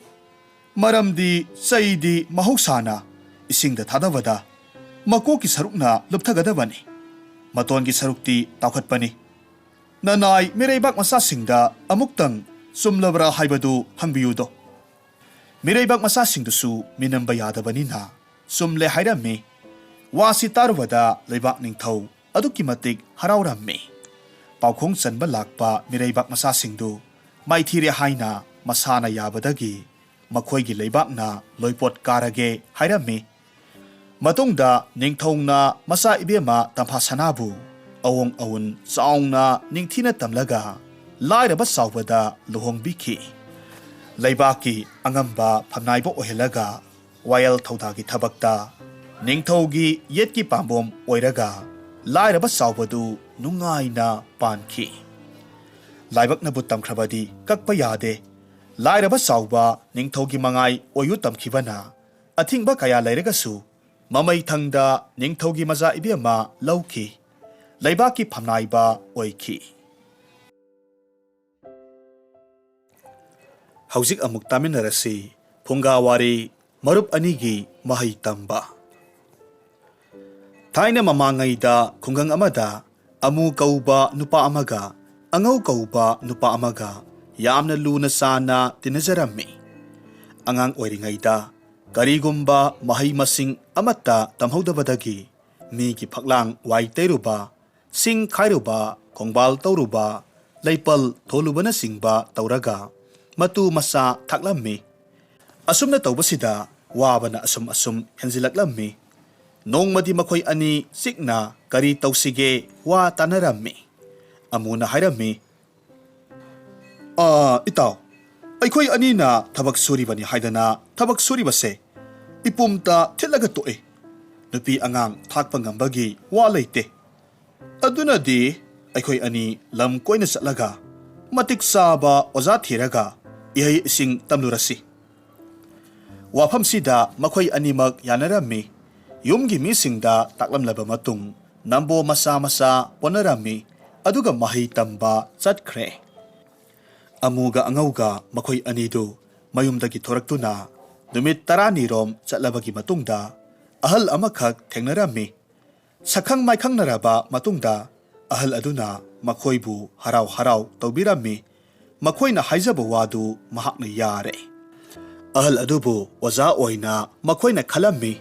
ꯃꯔꯝꯗꯤ ꯆꯩꯗꯤ ꯃꯍꯧꯁꯥꯅ ꯏꯁꯤꯡꯗ ꯊꯥꯗꯕꯗ ꯃꯀꯣꯛꯀꯤ ꯁꯔꯨꯛꯅ ꯂꯨꯞꯊꯒꯗꯕꯅꯤ꯫ ꯃꯇꯣꯟꯒꯤ ꯁꯔꯨꯛꯇꯤ ꯇꯥꯎꯈꯠꯄꯅꯤ꯫ ꯅꯅꯥꯏ ꯃꯤꯔꯩꯕꯥꯛ ꯃꯆꯥꯁꯤꯡꯗ ꯑꯃꯨꯛꯇꯪ ꯆꯨꯝꯂꯕ꯭ꯔꯥ ꯍꯥꯏꯕꯗꯨ ꯍꯪꯕꯤꯌꯨꯗꯣ꯫" ꯃꯤꯔꯩꯕꯥꯛ ꯃꯆꯥꯁꯤꯡꯗꯨꯁꯨ ꯃꯤꯅꯝꯕ ꯌꯥꯗꯕꯅꯤꯅ ꯆꯨꯝꯂꯦ ꯍꯥꯏꯔꯝꯃꯤ꯫ ꯋꯥꯁꯤ ꯇꯥꯔꯨꯕꯗ ꯂꯩꯕꯥꯛ ꯅꯤꯡꯊꯧ ꯑꯗꯨꯛꯀꯤ ꯃꯇꯤꯛ ꯍꯔꯥꯎꯔꯝꯃꯤ꯫ ꯄꯥꯎꯈꯣꯡ ꯆꯟꯕ ꯂꯥꯛꯄ ꯃꯤꯔꯩꯕꯥꯛ ꯃꯆꯥꯁꯤꯡꯗꯨ ꯃꯥꯏꯊꯤꯔꯦ ꯍꯥꯏꯅ ꯃꯁꯥꯅ ꯌꯥꯕꯗꯒꯤ ꯃꯈꯣꯏꯒꯤ ꯂꯩꯕꯥꯛꯅ ꯂꯣꯏꯄꯣꯠ ꯀꯥꯔꯒꯦ ꯍꯥꯏꯔꯝꯃꯤ꯫ ꯃꯇꯨꯡꯗ ꯅꯤꯡꯊꯧꯅ ꯃꯆꯥ ꯏꯕꯦꯝꯃ ꯇꯝꯐꯥꯁꯅꯥꯕꯨ ꯑꯋꯣꯡ ꯑꯋꯨꯟ ꯆꯥꯎꯅ ꯅꯤꯡꯊꯤꯅ ꯇꯝꯂꯒ ꯂꯥꯏꯔꯕ ꯆꯥꯎꯕꯗ ꯂꯨꯍꯣꯡꯕꯤꯈꯤ꯫ ꯂꯩꯕꯥꯛꯀꯤ ꯑꯉꯝꯕ ꯐꯝꯅꯥꯏꯕ ꯑꯣꯏꯍꯜꯂꯒ ꯋꯥꯌꯦꯜ ꯊꯧꯗꯥꯒꯤ ꯊꯕꯛꯇ ꯅꯤꯡꯊꯧꯒꯤ ꯌꯦꯠꯀꯤ ꯄꯥꯝꯕꯣꯝ ꯑꯣꯏꯔꯒ ꯂꯥꯏꯔꯕ ꯆꯥꯎꯕꯗꯨ ꯅꯨꯡꯉꯥꯏꯅ ꯄꯥꯟꯈꯤ꯫ ꯂꯥꯏꯕꯛꯅꯕꯨ ꯇꯝꯈ꯭ꯔꯕꯗꯤ ꯀꯛꯄ ꯌꯥꯗꯦ꯫ ꯂꯥꯏꯔꯕ ꯆꯥꯎꯕ ꯅꯤꯡꯊꯧꯒꯤ ꯃꯉꯥꯏ ꯑꯣꯏꯌꯨ ꯇꯝꯈꯤꯕꯅ ꯑꯊꯤꯡꯕ ꯀꯌꯥ ꯂꯩꯔꯒꯁꯨ ꯃꯃꯩ ꯊꯪꯗ ꯅꯤꯡꯊꯧꯒꯤ ꯃꯆꯥ ꯏꯕꯦꯝꯃ ꯂꯧꯈꯤ꯫ ꯂꯩꯕꯥꯛꯀꯤ ꯐꯝꯅꯥꯏꯕ ꯑꯣꯏꯈꯤ꯫ ꯍꯧꯖꯤꯛ ꯑꯃꯨꯛ ꯇꯥꯃꯤꯟꯅꯔꯁꯤ ꯐꯨꯡꯒꯥ ꯋꯥꯔꯤ ꯃꯔꯨꯞ ꯑꯅꯤꯒꯤ ꯃꯍꯩ ꯇꯝꯕ꯫ ꯊꯥꯏꯅ ꯃꯃꯥꯡꯉꯩꯗ ꯈꯨꯡꯒꯪ ꯑꯃꯗ ꯑꯃꯨ ꯀꯧꯕ ꯅꯨꯄꯥ ꯑꯃꯒ ꯑꯉꯧ ꯀꯧꯕ ꯅꯨꯄꯥ ꯑꯃꯒ ꯌꯥꯝꯅ ꯂꯨꯅ ꯆꯥꯟꯅ ꯇꯤꯟꯅꯖꯔꯝꯃꯤ꯫ ꯑꯉꯥꯡ ꯑꯣꯏꯔꯤꯉꯩꯗ ꯀꯔꯤꯒꯨꯝꯕ ꯃꯍꯩ ꯃꯁꯤꯡ ꯑꯃꯠꯇ ꯇꯝꯍꯧꯗꯕꯗꯒꯤ ꯃꯤꯒꯤ ꯐꯛꯂꯥꯡ ꯋꯥꯏ ꯇꯩꯔꯨꯕ, ꯁꯤꯡ ꯈꯥꯏꯔꯨꯕ, ꯈꯣꯡꯕꯥꯜ ꯇꯧꯔꯨꯕ, ꯂꯩꯄꯜ ꯊꯣꯜꯂꯨꯕꯅꯆꯤꯡꯕ ꯇꯧꯔꯒ ꯃꯇꯨ ꯃꯆꯥ ꯊꯥꯛꯂꯝꯃꯤ꯫ ꯑꯁꯨꯝꯅ ꯇꯧꯕꯁꯤꯗ ꯋꯥꯕꯅ ꯑꯁꯨꯝ ꯑꯁꯨꯝ ꯍꯦꯟꯖꯤꯜꯂꯛꯂꯝꯃꯤ꯫ ꯅꯣꯡꯃꯗꯤ ꯃꯈꯣꯏ ꯑꯅꯤ ꯆꯤꯛꯅ ꯀꯔꯤ ꯇꯧꯁꯤꯒꯦ ꯋꯥ ꯇꯥꯅꯔꯝꯃꯤ꯫ ꯑꯃꯨꯅ ꯍꯥꯏꯔꯝꯃꯤ, "ꯑꯥ, ꯏꯇꯥꯎ, ꯑꯩꯈꯣꯏ ꯑꯅꯤꯅ ꯊꯕꯛ ꯁꯨꯔꯤꯕꯅꯤ ꯍꯥꯏꯗꯅ ꯊꯕꯛ ꯁꯨꯔꯤꯕꯁꯦ ꯏꯄꯨꯝꯇ ꯊꯤꯠꯂꯒ ꯇꯣꯛꯏ꯫ ꯅꯨꯄꯤ ꯑꯉꯥꯡ ꯊꯥꯛꯄ ꯉꯝꯕꯒꯤ ꯋꯥ ꯂꯩꯇꯦ꯫ ꯑꯗꯨꯅꯗꯤ ꯑꯩꯈꯣꯏ ꯑꯅꯤ ꯂꯝ ꯀꯣꯏꯅ ꯆꯠꯂꯒ ꯃꯇꯤꯛ ꯆꯥꯕ ꯑꯣꯖꯥ ꯊꯤꯔꯒ ꯏꯍꯩ ꯏꯁꯤꯡ ꯇꯝꯂꯨꯔꯁꯤ꯫ ꯋꯥꯐꯝꯁꯤꯗ ꯃꯈꯣꯏ ꯑꯅꯤꯃꯛ ꯌꯥꯅꯔꯝꯃꯤ꯫ ꯌꯨꯝꯒꯤ ꯃꯤꯁꯤꯡꯗ ꯇꯥꯛꯂꯝꯂꯕ ꯃꯇꯨꯡ ꯅꯝꯕꯣ ꯃꯆꯥ ꯃꯆꯥ ꯄꯣꯟꯅꯔꯝꯃꯤ꯫ ꯑꯗꯨꯒ ꯃꯍꯩ ꯇꯝꯕ ꯆꯠꯈ꯭ꯔꯦ꯫ ꯑꯃꯨꯒ ꯑꯉꯧꯒ ꯃꯈꯣꯏ ꯑꯅꯤꯗꯨ ꯃꯌꯨꯝꯗꯒꯤ ꯊꯣꯔꯛꯇꯨꯅ ꯅꯨꯃꯤꯠ ꯇꯔꯥꯅꯤꯔꯣꯝ ꯆꯠꯂꯕꯒꯤ ꯃꯇꯨꯡꯗ ꯑꯍꯜ ꯑꯃꯈꯛ ꯊꯦꯡꯅꯔꯝꯃꯤ꯫ ꯁꯛꯈꯪ ꯃꯥꯏꯈꯪꯅꯔꯕ ꯃꯇꯨꯡꯗ ꯑꯍꯜ ꯑꯗꯨꯅ ꯃꯈꯣꯏꯕꯨ ꯍꯔꯥꯎ ꯍꯔꯥꯎ ꯇꯧꯕꯤꯔꯝꯃꯤ꯫ ꯃꯈꯣꯏꯅ ꯍꯥꯏꯖꯕ ꯋꯥꯗꯨ ꯃꯍꯥꯛꯅ ꯌꯥꯔꯦ꯫ ꯑꯍꯜ ꯑꯗꯨꯕꯨ ꯑꯣꯖꯥ ꯑꯣꯏꯅ ꯃꯈꯣꯏꯅ ꯈꯜꯂꯝꯃꯤ꯫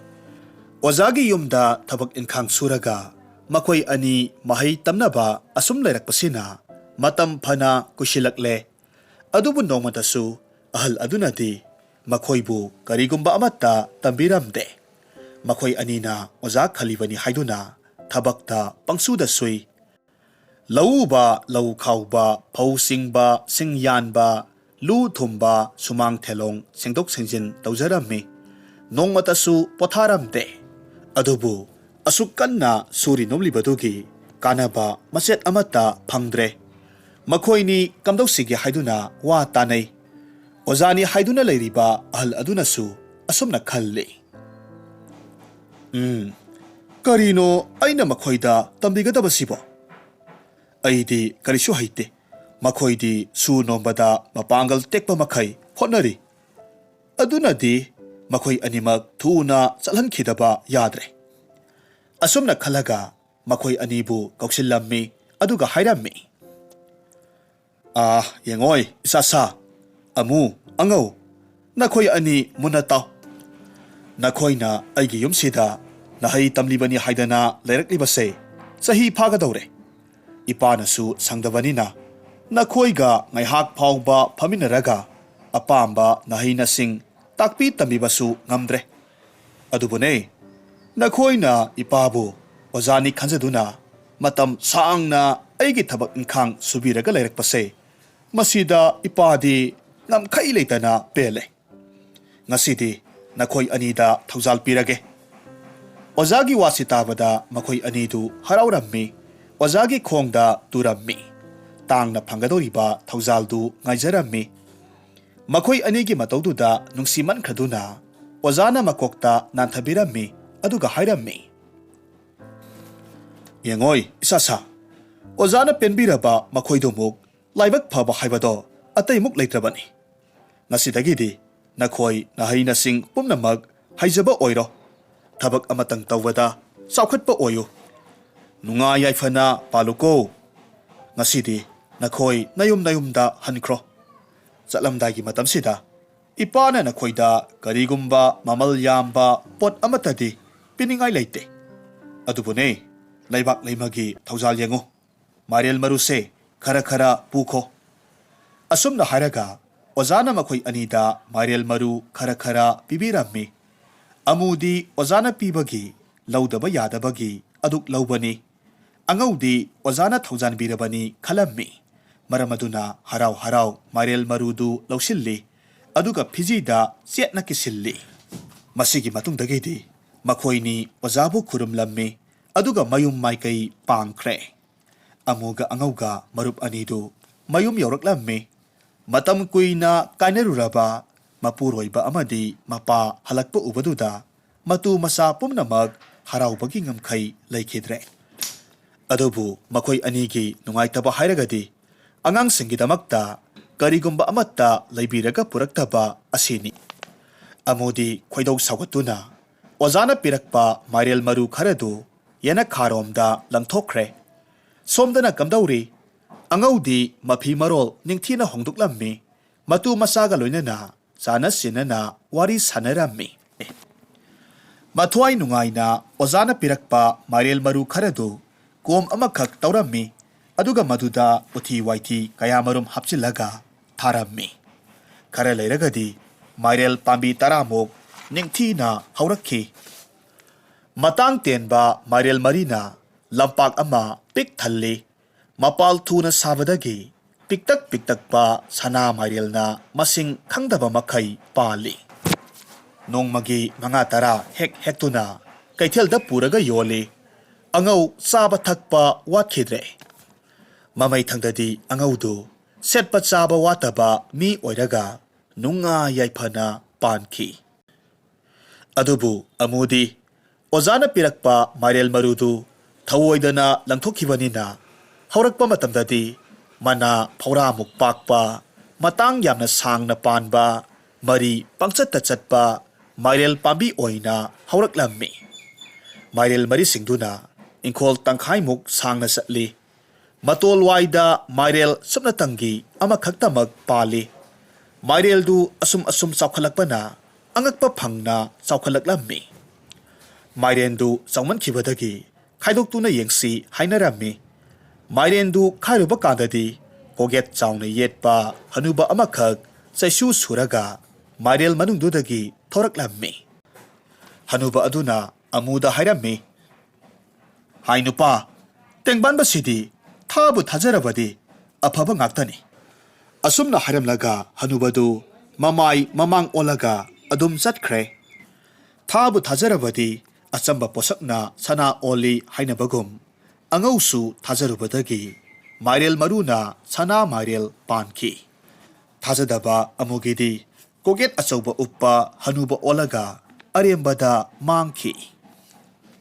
ꯑꯣꯖꯥꯒꯤ ꯌꯨꯝꯗ ꯊꯕꯛ ꯏꯟꯈꯥꯡ ꯁꯨꯔꯒ ꯃꯈꯣꯏ ꯑꯅꯤ ꯃꯍꯩ ꯇꯝꯅꯕ ꯑꯁꯨꯝ ꯂꯩꯔꯛꯄꯁꯤꯅ ꯃꯇꯝ ꯐꯅ ꯀꯨꯏꯁꯤꯜꯂꯛꯂꯦ꯫ ꯑꯗꯨꯕꯨ ꯅꯣꯡꯃꯇꯁꯨ ꯑꯍꯜ ꯑꯗꯨꯅꯗꯤ ꯃꯈꯣꯏꯕꯨ ꯀꯔꯤꯒꯨꯝꯕ ꯑꯃꯠꯇ ꯇꯝꯕꯤꯔꯝꯗꯦ꯫ ꯃꯈꯣꯏ ꯑꯅꯤꯅ ꯑꯣꯖꯥ ꯈꯜꯂꯤꯕꯅꯤ ꯍꯥꯏꯗꯨꯅ ꯊꯕꯛꯇ ꯄꯪꯁꯨꯗ ꯁꯨꯏ꯫ ꯂꯧ ꯎꯕ, ꯂꯧ ꯈꯥꯎꯕ, ꯐꯧ ꯆꯤꯡꯕ, ꯁꯤꯡ ꯌꯥꯟꯕ, ꯂꯨ ꯊꯨꯝꯕ, ꯁꯨꯃꯥꯡ ꯊꯦꯂꯣꯡ ꯁꯦꯡꯗꯣꯛ ꯁꯦꯡꯖꯤꯟ ꯇꯧꯖꯔꯝꯃꯤ꯫ ꯅꯣꯡꯃꯇꯁꯨ ꯄꯣꯊꯥꯔꯝꯗꯦ꯫ ꯑꯗꯨꯕꯨ ꯑꯁꯨꯛ ꯀꯟꯅ ꯁꯨꯔꯤ ꯅꯣꯝꯂꯤꯕꯗꯨꯒꯤ ꯀꯥꯟꯅꯕ ꯃꯆꯦꯠ ꯑꯃꯠꯇ ꯐꯪꯗ꯭ꯔꯦ꯫ ꯃꯈꯣꯏꯅꯤ ꯀꯝꯗꯧꯁꯤꯒꯦ ꯍꯥꯏꯗꯨꯅ ꯋꯥ ꯇꯥꯅꯩ꯫ ꯑꯣꯖꯥꯅꯤ ꯍꯥꯏꯗꯨꯅ ꯂꯩꯔꯤꯕ ꯑꯍꯜ ꯑꯗꯨꯅꯁꯨ ꯑꯁꯨꯝꯅ ꯈꯜꯂꯤ, "ꯎꯝ, ꯀꯔꯤꯅꯣ ꯑꯩꯅ ꯃꯈꯣꯏꯗ ꯇꯝꯕꯤꯒꯗꯕꯁꯤꯕꯣ? ꯑꯩꯗꯤ ꯀꯔꯤꯁꯨ ꯍꯩꯇꯦ꯫ ꯃꯈꯣꯏꯗꯤ ꯁꯨ ꯅꯣꯝꯕꯗ ꯃꯄꯥꯡꯒꯜ ꯇꯦꯛꯄ ꯃꯈꯩ ꯍꯣꯠꯅꯔꯤ꯫ ꯑꯗꯨꯅꯗꯤ ꯃꯈꯣꯏ ꯑꯅꯤꯃꯛ ꯊꯨꯅ ꯆꯠꯍꯟꯈꯤꯗꯕ ꯌꯥꯗ꯭ꯔꯦ꯫" ꯑꯁꯨꯝꯅ ꯈꯜꯂꯒ ꯃꯈꯣꯏ ꯑꯅꯤꯕꯨ ꯀꯧꯁꯤꯜꯂꯝꯃꯤ꯫ ꯑꯗꯨꯒ ꯍꯥꯏꯔꯝꯃꯤ, "ꯑꯥ, ꯌꯦꯡꯉꯣꯏ, ꯏꯆꯥ ꯁꯥ, ꯑꯃꯨ, ꯑꯉꯧ, ꯅꯈꯣꯏ ꯑꯅꯤ ꯃꯨꯟꯅ ꯇꯥꯎ꯫ ꯅꯈꯣꯏꯅ ꯑꯩꯒꯤ ꯌꯨꯝꯁꯤꯗ ꯅꯍꯩ ꯇꯝꯂꯤꯕꯅꯤ ꯍꯥꯏꯗꯅ ꯂꯩꯔꯛꯂꯤꯕꯁꯦ ꯆꯍꯤ ꯐꯥꯒꯗꯧꯔꯦ꯫ ꯏꯄꯥꯅꯁꯨ ꯁꯪꯗꯕꯅꯤꯅ ꯅꯈꯣꯏꯒ ꯉꯥꯏꯍꯥꯛ ꯐꯥꯎꯕ ꯐꯝꯃꯤꯟꯅꯔꯒ ꯑꯄꯥꯝꯕ ꯅꯍꯩ ꯅꯁꯤꯡ ꯇꯥꯛꯄꯤ ꯇꯝꯕꯤꯕꯁꯨ ꯉꯝꯗ꯭ꯔꯦ꯫ ꯑꯗꯨꯕꯨꯅꯦ, ꯅꯈꯣꯏꯅ ꯏꯄꯥꯕꯨ ꯑꯣꯖꯥꯅꯤ ꯈꯟꯖꯗꯨꯅ ꯃꯇꯝ ꯁꯥꯡꯅ ꯑꯩꯒꯤ ꯊꯕꯛ ꯏꯪꯈꯥꯡ ꯁꯨꯕꯤꯔꯒ ꯂꯩꯔꯛꯄꯁꯦ, ꯃꯁꯤꯗ ꯏꯄꯥꯗꯤ ꯉꯝꯈꯩ ꯂꯩꯇꯅ ꯄꯦꯜꯂꯦ꯫ ꯉꯁꯤꯗꯤ ꯅꯈꯣꯏ ꯑꯅꯤꯗ ꯊꯧꯖꯥꯜ ꯄꯤꯔꯒꯦ꯫" ꯑꯣꯖꯥꯒꯤ ꯋꯥꯁꯤ ꯇꯥꯕꯗ ꯃꯈꯣꯏ ꯑꯅꯤꯗꯨ ꯍꯔꯥꯎꯔꯝꯃꯤ꯫ ꯑꯣꯖꯥꯒꯤ ꯈꯣꯡꯗ ꯇꯨꯔꯝꯃꯤ꯫ ꯇꯥꯡꯅ ꯐꯪꯒꯗꯧꯔꯤꯕ ꯊꯧꯖꯥꯜꯗꯨ ꯉꯥꯏꯖꯔꯝꯃꯤ꯫ ꯃꯈꯣꯏ ꯑꯅꯤꯒꯤ ꯃꯇꯧꯗꯨꯗ ꯅꯨꯡꯁꯤꯃꯟꯈ꯭ꯔꯗꯨꯅ ꯑꯣꯖꯥꯅ ꯃꯀꯣꯛꯇ ꯅꯥꯟꯊꯕꯤꯔꯝꯃꯤ꯫ ꯑꯗꯨꯒ ꯍꯥꯏꯔꯝꯃꯤ, "ꯌꯦꯡꯉꯣꯏ, ꯏꯁꯥꯁꯥ, ꯑꯣꯖꯥꯅ ꯄꯦꯟꯕꯤꯔꯕ ꯃꯈꯣꯏꯗꯨꯃꯨꯛ ꯂꯥꯏꯕꯛ ꯐꯕ ꯍꯥꯏꯕꯗꯣ ꯑꯇꯩꯃꯨꯛ ꯂꯩꯇ꯭ꯔꯕꯅꯤ꯫ ꯉꯁꯤꯗꯒꯤꯗꯤ ꯅꯈꯣꯏ ꯅꯍꯩ ꯅꯁꯤꯡ ꯄꯨꯝꯅꯃꯛ ꯍꯩꯖꯕ ꯑꯣꯏꯔꯣ꯫ ꯊꯕꯛ ꯑꯃꯇꯪ ꯇꯧꯕꯗ ꯆꯥꯎꯈꯠꯄ ꯑꯣꯏꯌꯨ꯫ ꯅꯨꯡꯉꯥꯏ ꯌꯥꯏꯐꯅ ꯄꯥꯜꯂꯨꯀꯣ꯫ ꯉꯁꯤꯗꯤ ꯅꯈꯣꯏ ꯅꯌꯨꯝ ꯅꯌꯨꯝꯗ ꯍꯟꯈ꯭ꯔꯣ꯫ ꯆꯠꯂꯝꯗꯥꯏꯒꯤ ꯃꯇꯝꯁꯤꯗ ꯏꯄꯥꯅ ꯅꯈꯣꯏꯗ ꯀꯔꯤꯒꯨꯝꯕ ꯃꯃꯜ ꯌꯥꯝꯕ ꯄꯣꯠ ꯑꯃꯠꯇꯗꯤ ꯄꯤꯅꯤꯡꯉꯥꯏ ꯂꯩꯇꯦ꯫ ꯑꯗꯨꯕꯨꯅꯦ, ꯂꯩꯕꯥꯛ ꯂꯩꯃꯒꯤ ꯊꯧꯖꯥꯜ ꯌꯦꯡꯉꯨ꯫ ꯃꯥꯏꯔꯦꯜ ꯃꯔꯨꯁꯦ ꯈꯔ ꯈꯔ ꯄꯨꯈꯣ꯫" ꯑꯁꯨꯝꯅ ꯍꯥꯏꯔꯒ ꯑꯣꯖꯥꯅ ꯃꯈꯣꯏ ꯑꯅꯤꯗ ꯃꯥꯏꯔꯦꯜ ꯃꯔꯨ ꯈꯔ ꯈꯔ ꯄꯤꯕꯤꯔꯝꯃꯤ꯫ ꯑꯃꯨꯗꯤ ꯑꯣꯖꯥꯅ ꯄꯤꯕꯒꯤ ꯂꯧꯗꯕ ꯌꯥꯗꯕꯒꯤ ꯑꯗꯨꯛ ꯂꯧꯕꯅꯤ꯫ ꯑꯉꯧꯗꯤ ꯑꯣꯖꯥꯅ ꯊꯧꯖꯥꯟꯕꯤꯔꯕꯅꯤ ꯈꯜꯂꯝꯃꯤ꯫ ꯃꯔꯝ ꯑꯗꯨꯅ ꯍꯔꯥꯎ ꯍꯔꯥꯎ ꯃꯥꯏꯔꯦꯜ ꯃꯔꯨꯗꯨ ꯂꯧꯁꯤꯜꯂꯤ꯫ ꯑꯗꯨꯒ ꯐꯤꯖꯤꯗ ꯆꯦꯠꯅ ꯀꯤꯁꯤꯜꯂꯤ꯫ ꯃꯁꯤꯒꯤ ꯃꯇꯨꯡꯗꯒꯤꯗꯤ ꯃꯈꯣꯏꯅꯤ ꯑꯣꯖꯥꯕꯨ ꯈꯨꯔꯨꯝꯂꯝꯃꯤ꯫ ꯑꯗꯨꯒ ꯃꯌꯨꯝ ꯃꯥꯏꯀꯩ ꯄꯥꯡꯈ꯭ꯔꯦ꯫ ꯑꯃꯨꯒ ꯑꯉꯧꯒ ꯃꯔꯨꯞ ꯑꯅꯤꯗꯨ ꯃꯌꯨꯝ ꯌꯧꯔꯛꯂꯝꯃꯤ꯫ ꯃꯇꯝ ꯀꯨꯏꯅ ꯀꯥꯏꯅꯔꯨꯔꯕ ꯃꯄꯨꯔꯣꯏꯕ ꯑꯃꯗꯤ ꯃꯄꯥ ꯍꯜꯂꯛꯄ ꯎꯕꯗꯨꯗ ꯃꯇꯨ ꯃꯆꯥ ꯄꯨꯝꯅꯃꯛ ꯍꯔꯥꯎꯕꯒꯤ ꯉꯝꯈꯩ ꯂꯩꯈꯤꯗ꯭ꯔꯦ꯫ ꯑꯗꯨꯕꯨ ꯃꯈꯣꯏ ꯑꯅꯤꯒꯤ ꯅꯨꯡꯉꯥꯏꯇꯕ ꯍꯥꯏꯔꯒꯗꯤ ꯑꯉꯥꯡꯁꯤꯡꯒꯤꯗꯃꯛꯇ ꯀꯔꯤꯒꯨꯝꯕ ꯑꯃꯠꯇ ꯂꯩꯕꯤꯔꯒ ꯄꯨꯔꯛꯇꯕ ꯑꯁꯤꯅꯤ꯫ ꯑꯃꯨꯗꯤ ꯈꯣꯏꯗꯧ ꯁꯥꯎꯒꯠꯇꯨꯅ ꯑꯣꯖꯥꯅ ꯄꯤꯔꯛꯄ ꯃꯥꯏꯔꯦꯜ ꯃꯔꯨ ꯈꯔꯗꯨ ꯌꯦꯅꯈꯥꯔꯣꯝꯗ ꯂꯪꯊꯣꯛꯈ꯭ꯔꯦ꯫ ꯁꯣꯝꯗꯅ ꯀꯝꯗꯧꯔꯤ? ꯑꯉꯧꯗꯤ ꯃꯐꯤ ꯃꯔꯣꯜ ꯅꯤꯡꯊꯤꯅ ꯍꯣꯡꯗꯣꯛꯂꯝꯃꯤ꯫ ꯃꯇꯨ ꯃꯆꯥꯒ ꯂꯣꯏꯅꯅ ꯆꯥꯅ ꯁꯤꯟꯅꯅ ꯋꯥꯔꯤ ꯁꯥꯟꯅꯔꯝꯃꯤ꯫ ꯃꯊ꯭ꯋꯥꯏ ꯅꯨꯡꯉꯥꯏꯅ ꯑꯣꯖꯥꯅ ꯄꯤꯔꯛꯄ ꯃꯥꯏꯔꯦꯜ ꯃꯔꯨ ꯈꯔꯗꯨ ꯀꯣꯝ ꯑꯃꯈꯛ ꯇꯧꯔꯝꯃꯤ꯫ ꯑꯗꯨꯒ ꯃꯗꯨꯗ ꯎꯊꯤ ꯋꯥꯏꯊꯤ ꯀꯌꯥꯃꯔꯨꯝ ꯍꯥꯞꯆꯤꯜꯂꯒ ꯊꯥꯔꯝꯃꯤ꯫ ꯈꯔ ꯂꯩꯔꯒꯗꯤ ꯃꯥꯏꯔꯦꯜ ꯄꯥꯝꯕꯤ ꯇꯔꯥꯃꯨꯛ ꯅꯤꯡꯊꯤꯅ ꯍꯧꯔꯛꯈꯤ꯫ ꯃꯇꯥꯡ ꯇꯦꯟꯕ ꯃꯥꯏꯔꯦꯜ ꯃꯔꯤꯅ ꯂꯝꯄꯥꯛ ꯑꯃ ꯄꯤꯛ ꯊꯜꯂꯤ꯫ ꯃꯄꯥꯜ ꯊꯨꯅ ꯁꯥꯕꯗꯒꯤ ꯄꯤꯛꯇꯛ ꯄꯤꯛꯇꯛꯄ ꯁꯅꯥ ꯃꯥꯏꯔꯦꯜꯅ ꯃꯁꯤꯡ ꯈꯪꯗꯕ ꯃꯈꯩ ꯄꯥꯜꯂꯤ꯫ ꯅꯣꯡꯃꯒꯤ ꯃꯉꯥ ꯇꯔꯥ ꯍꯦꯛ ꯍꯦꯛꯇꯨꯅ ꯀꯩꯊꯦꯜꯗ ꯄꯨꯔꯒ ꯌꯣꯜꯂꯤ꯫ ꯑꯉꯧ ꯆꯥꯕ ꯊꯛꯄ ꯋꯥꯠꯈꯤꯗ꯭ꯔꯦ꯫ ꯃꯃꯩꯊꯪꯗꯗꯤ ꯑꯉꯧꯗꯨ ꯁꯦꯠꯄ ꯆꯥꯕ ꯋꯥꯠꯇꯕ ꯃꯤ ꯑꯣꯏꯔꯒ ꯅꯨꯡꯉꯥꯏ ꯌꯥꯏꯐꯅ ꯄꯥꯟꯈꯤ꯫ ꯑꯗꯨꯕꯨ ꯑꯃꯨꯗꯤ ꯑꯣꯖꯥꯅ ꯄꯤꯔꯛꯄ ꯃꯥꯏꯔꯦꯜ ꯃꯔꯨꯗꯨ ꯊꯧꯑꯣꯏꯗꯅ ꯂꯪꯊꯣꯛꯈꯤꯕꯅꯤꯅ, ꯍꯧꯔꯛꯄ ꯃꯇꯝꯗꯗꯤ ꯃꯅꯥ ꯐꯧꯔꯥꯃꯨꯛ ꯄꯥꯛꯄ, ꯃꯇꯥꯡ ꯌꯥꯝꯅ ꯁꯥꯡꯅ ꯄꯥꯟꯕ, ꯃꯔꯤ ꯄꯪꯆꯠꯇ ꯆꯠꯄ ꯃꯥꯏꯔꯦꯜ ꯄꯥꯝꯕꯤ ꯑꯣꯏꯅ ꯍꯧꯔꯛꯂꯝꯃꯤ꯫ ꯃꯥꯏꯔꯦꯜ ꯃꯔꯤꯁꯤꯡꯗꯨꯅ ꯏꯪꯈꯣꯜ ꯇꯪꯈꯥꯏꯃꯨꯛ ꯁꯥꯡꯅ ꯆꯠꯂꯤ꯫ ꯃꯇꯣꯜꯋꯥꯏꯗ ꯃꯥꯏꯔꯦꯜ ꯁꯨꯞꯅꯇꯪꯒꯤ ꯑꯃꯈꯛꯇꯃꯛ ꯄꯥꯜꯂꯤ꯫ ꯃꯥꯏꯔꯦꯜꯗꯨ ꯑꯁꯨꯝ ꯑꯁꯨꯝ ꯆꯥꯎꯈꯠꯂꯛꯄꯅ ꯑꯉꯛꯄ ꯐꯪꯅ ꯆꯥꯎꯈꯠꯂꯛꯂꯝꯃꯤ꯫ ꯃꯥꯏꯔꯦꯟꯗꯨ ꯆꯥꯎꯃꯟꯈꯤꯕꯗꯒꯤ ꯈꯥꯏꯗꯣꯛꯇꯨꯅ ꯌꯦꯡꯁꯤ ꯍꯥꯏꯅꯔꯝꯃꯤ꯫ ꯃꯥꯏꯔꯦꯟꯗꯨ ꯈꯥꯏꯔꯨꯕ ꯀꯥꯟꯗꯗꯤ ꯀꯣꯒꯦꯠ ꯆꯥꯎꯅ ꯌꯦꯠꯄ ꯍꯅꯨꯕ ꯑꯃꯈꯛ ꯆꯩꯁꯨ ꯁꯨꯔꯒ ꯃꯥꯏꯔꯦꯜ ꯃꯅꯨꯡꯗꯨꯗꯒꯤ ꯊꯣꯔꯛꯂꯝꯃꯤ꯫ ꯍꯅꯨꯕ ꯑꯗꯨꯅ ꯑꯃꯨꯗ ꯍꯥꯏꯔꯝꯃꯤ, "ꯍꯥꯏ ꯅꯨꯄꯥ, ꯇꯦꯡꯕꯥꯟꯕꯁꯤꯗꯤ ꯊꯥꯕꯨ ꯊꯥꯖꯔꯕꯗꯤ ꯑꯐꯕ ꯉꯥꯛꯇꯅꯤ꯫" ꯑꯁꯨꯝꯅ ꯍꯥꯏꯔꯝꯂꯒ ꯍꯅꯨꯕꯗꯨ ꯃꯃꯥꯏ ꯃꯃꯥꯡ ꯑꯣꯜꯂꯒ ꯑꯗꯨꯝ ꯆꯠꯈ꯭ꯔꯦ꯫ ꯊꯥꯕꯨ ꯊꯥꯖꯔꯕꯗꯤ ꯑꯆꯝꯕ ꯄꯣꯠꯁꯛꯅ ꯁꯅꯥ ꯑꯣꯜꯂꯤ ꯍꯥꯏꯅꯕꯒꯨꯝ, ꯑꯉꯧꯁꯨ ꯊꯥꯖꯔꯨꯕꯗꯒꯤ ꯃꯥꯏꯔꯦꯜ ꯃꯔꯨꯅ ꯁꯅꯥ ꯃꯥꯏꯔꯦꯜ ꯄꯥꯟꯈꯤ꯫ ꯊꯥꯖꯗꯕ ꯑꯃꯨꯒꯤꯗꯤ ꯀꯣꯒꯦꯠ ꯑꯆꯧꯕ ꯎꯞꯄ ꯍꯅꯨꯕ ꯑꯣꯜꯂꯒ ꯑꯔꯦꯝꯕꯗ ꯃꯥꯡꯈꯤ꯫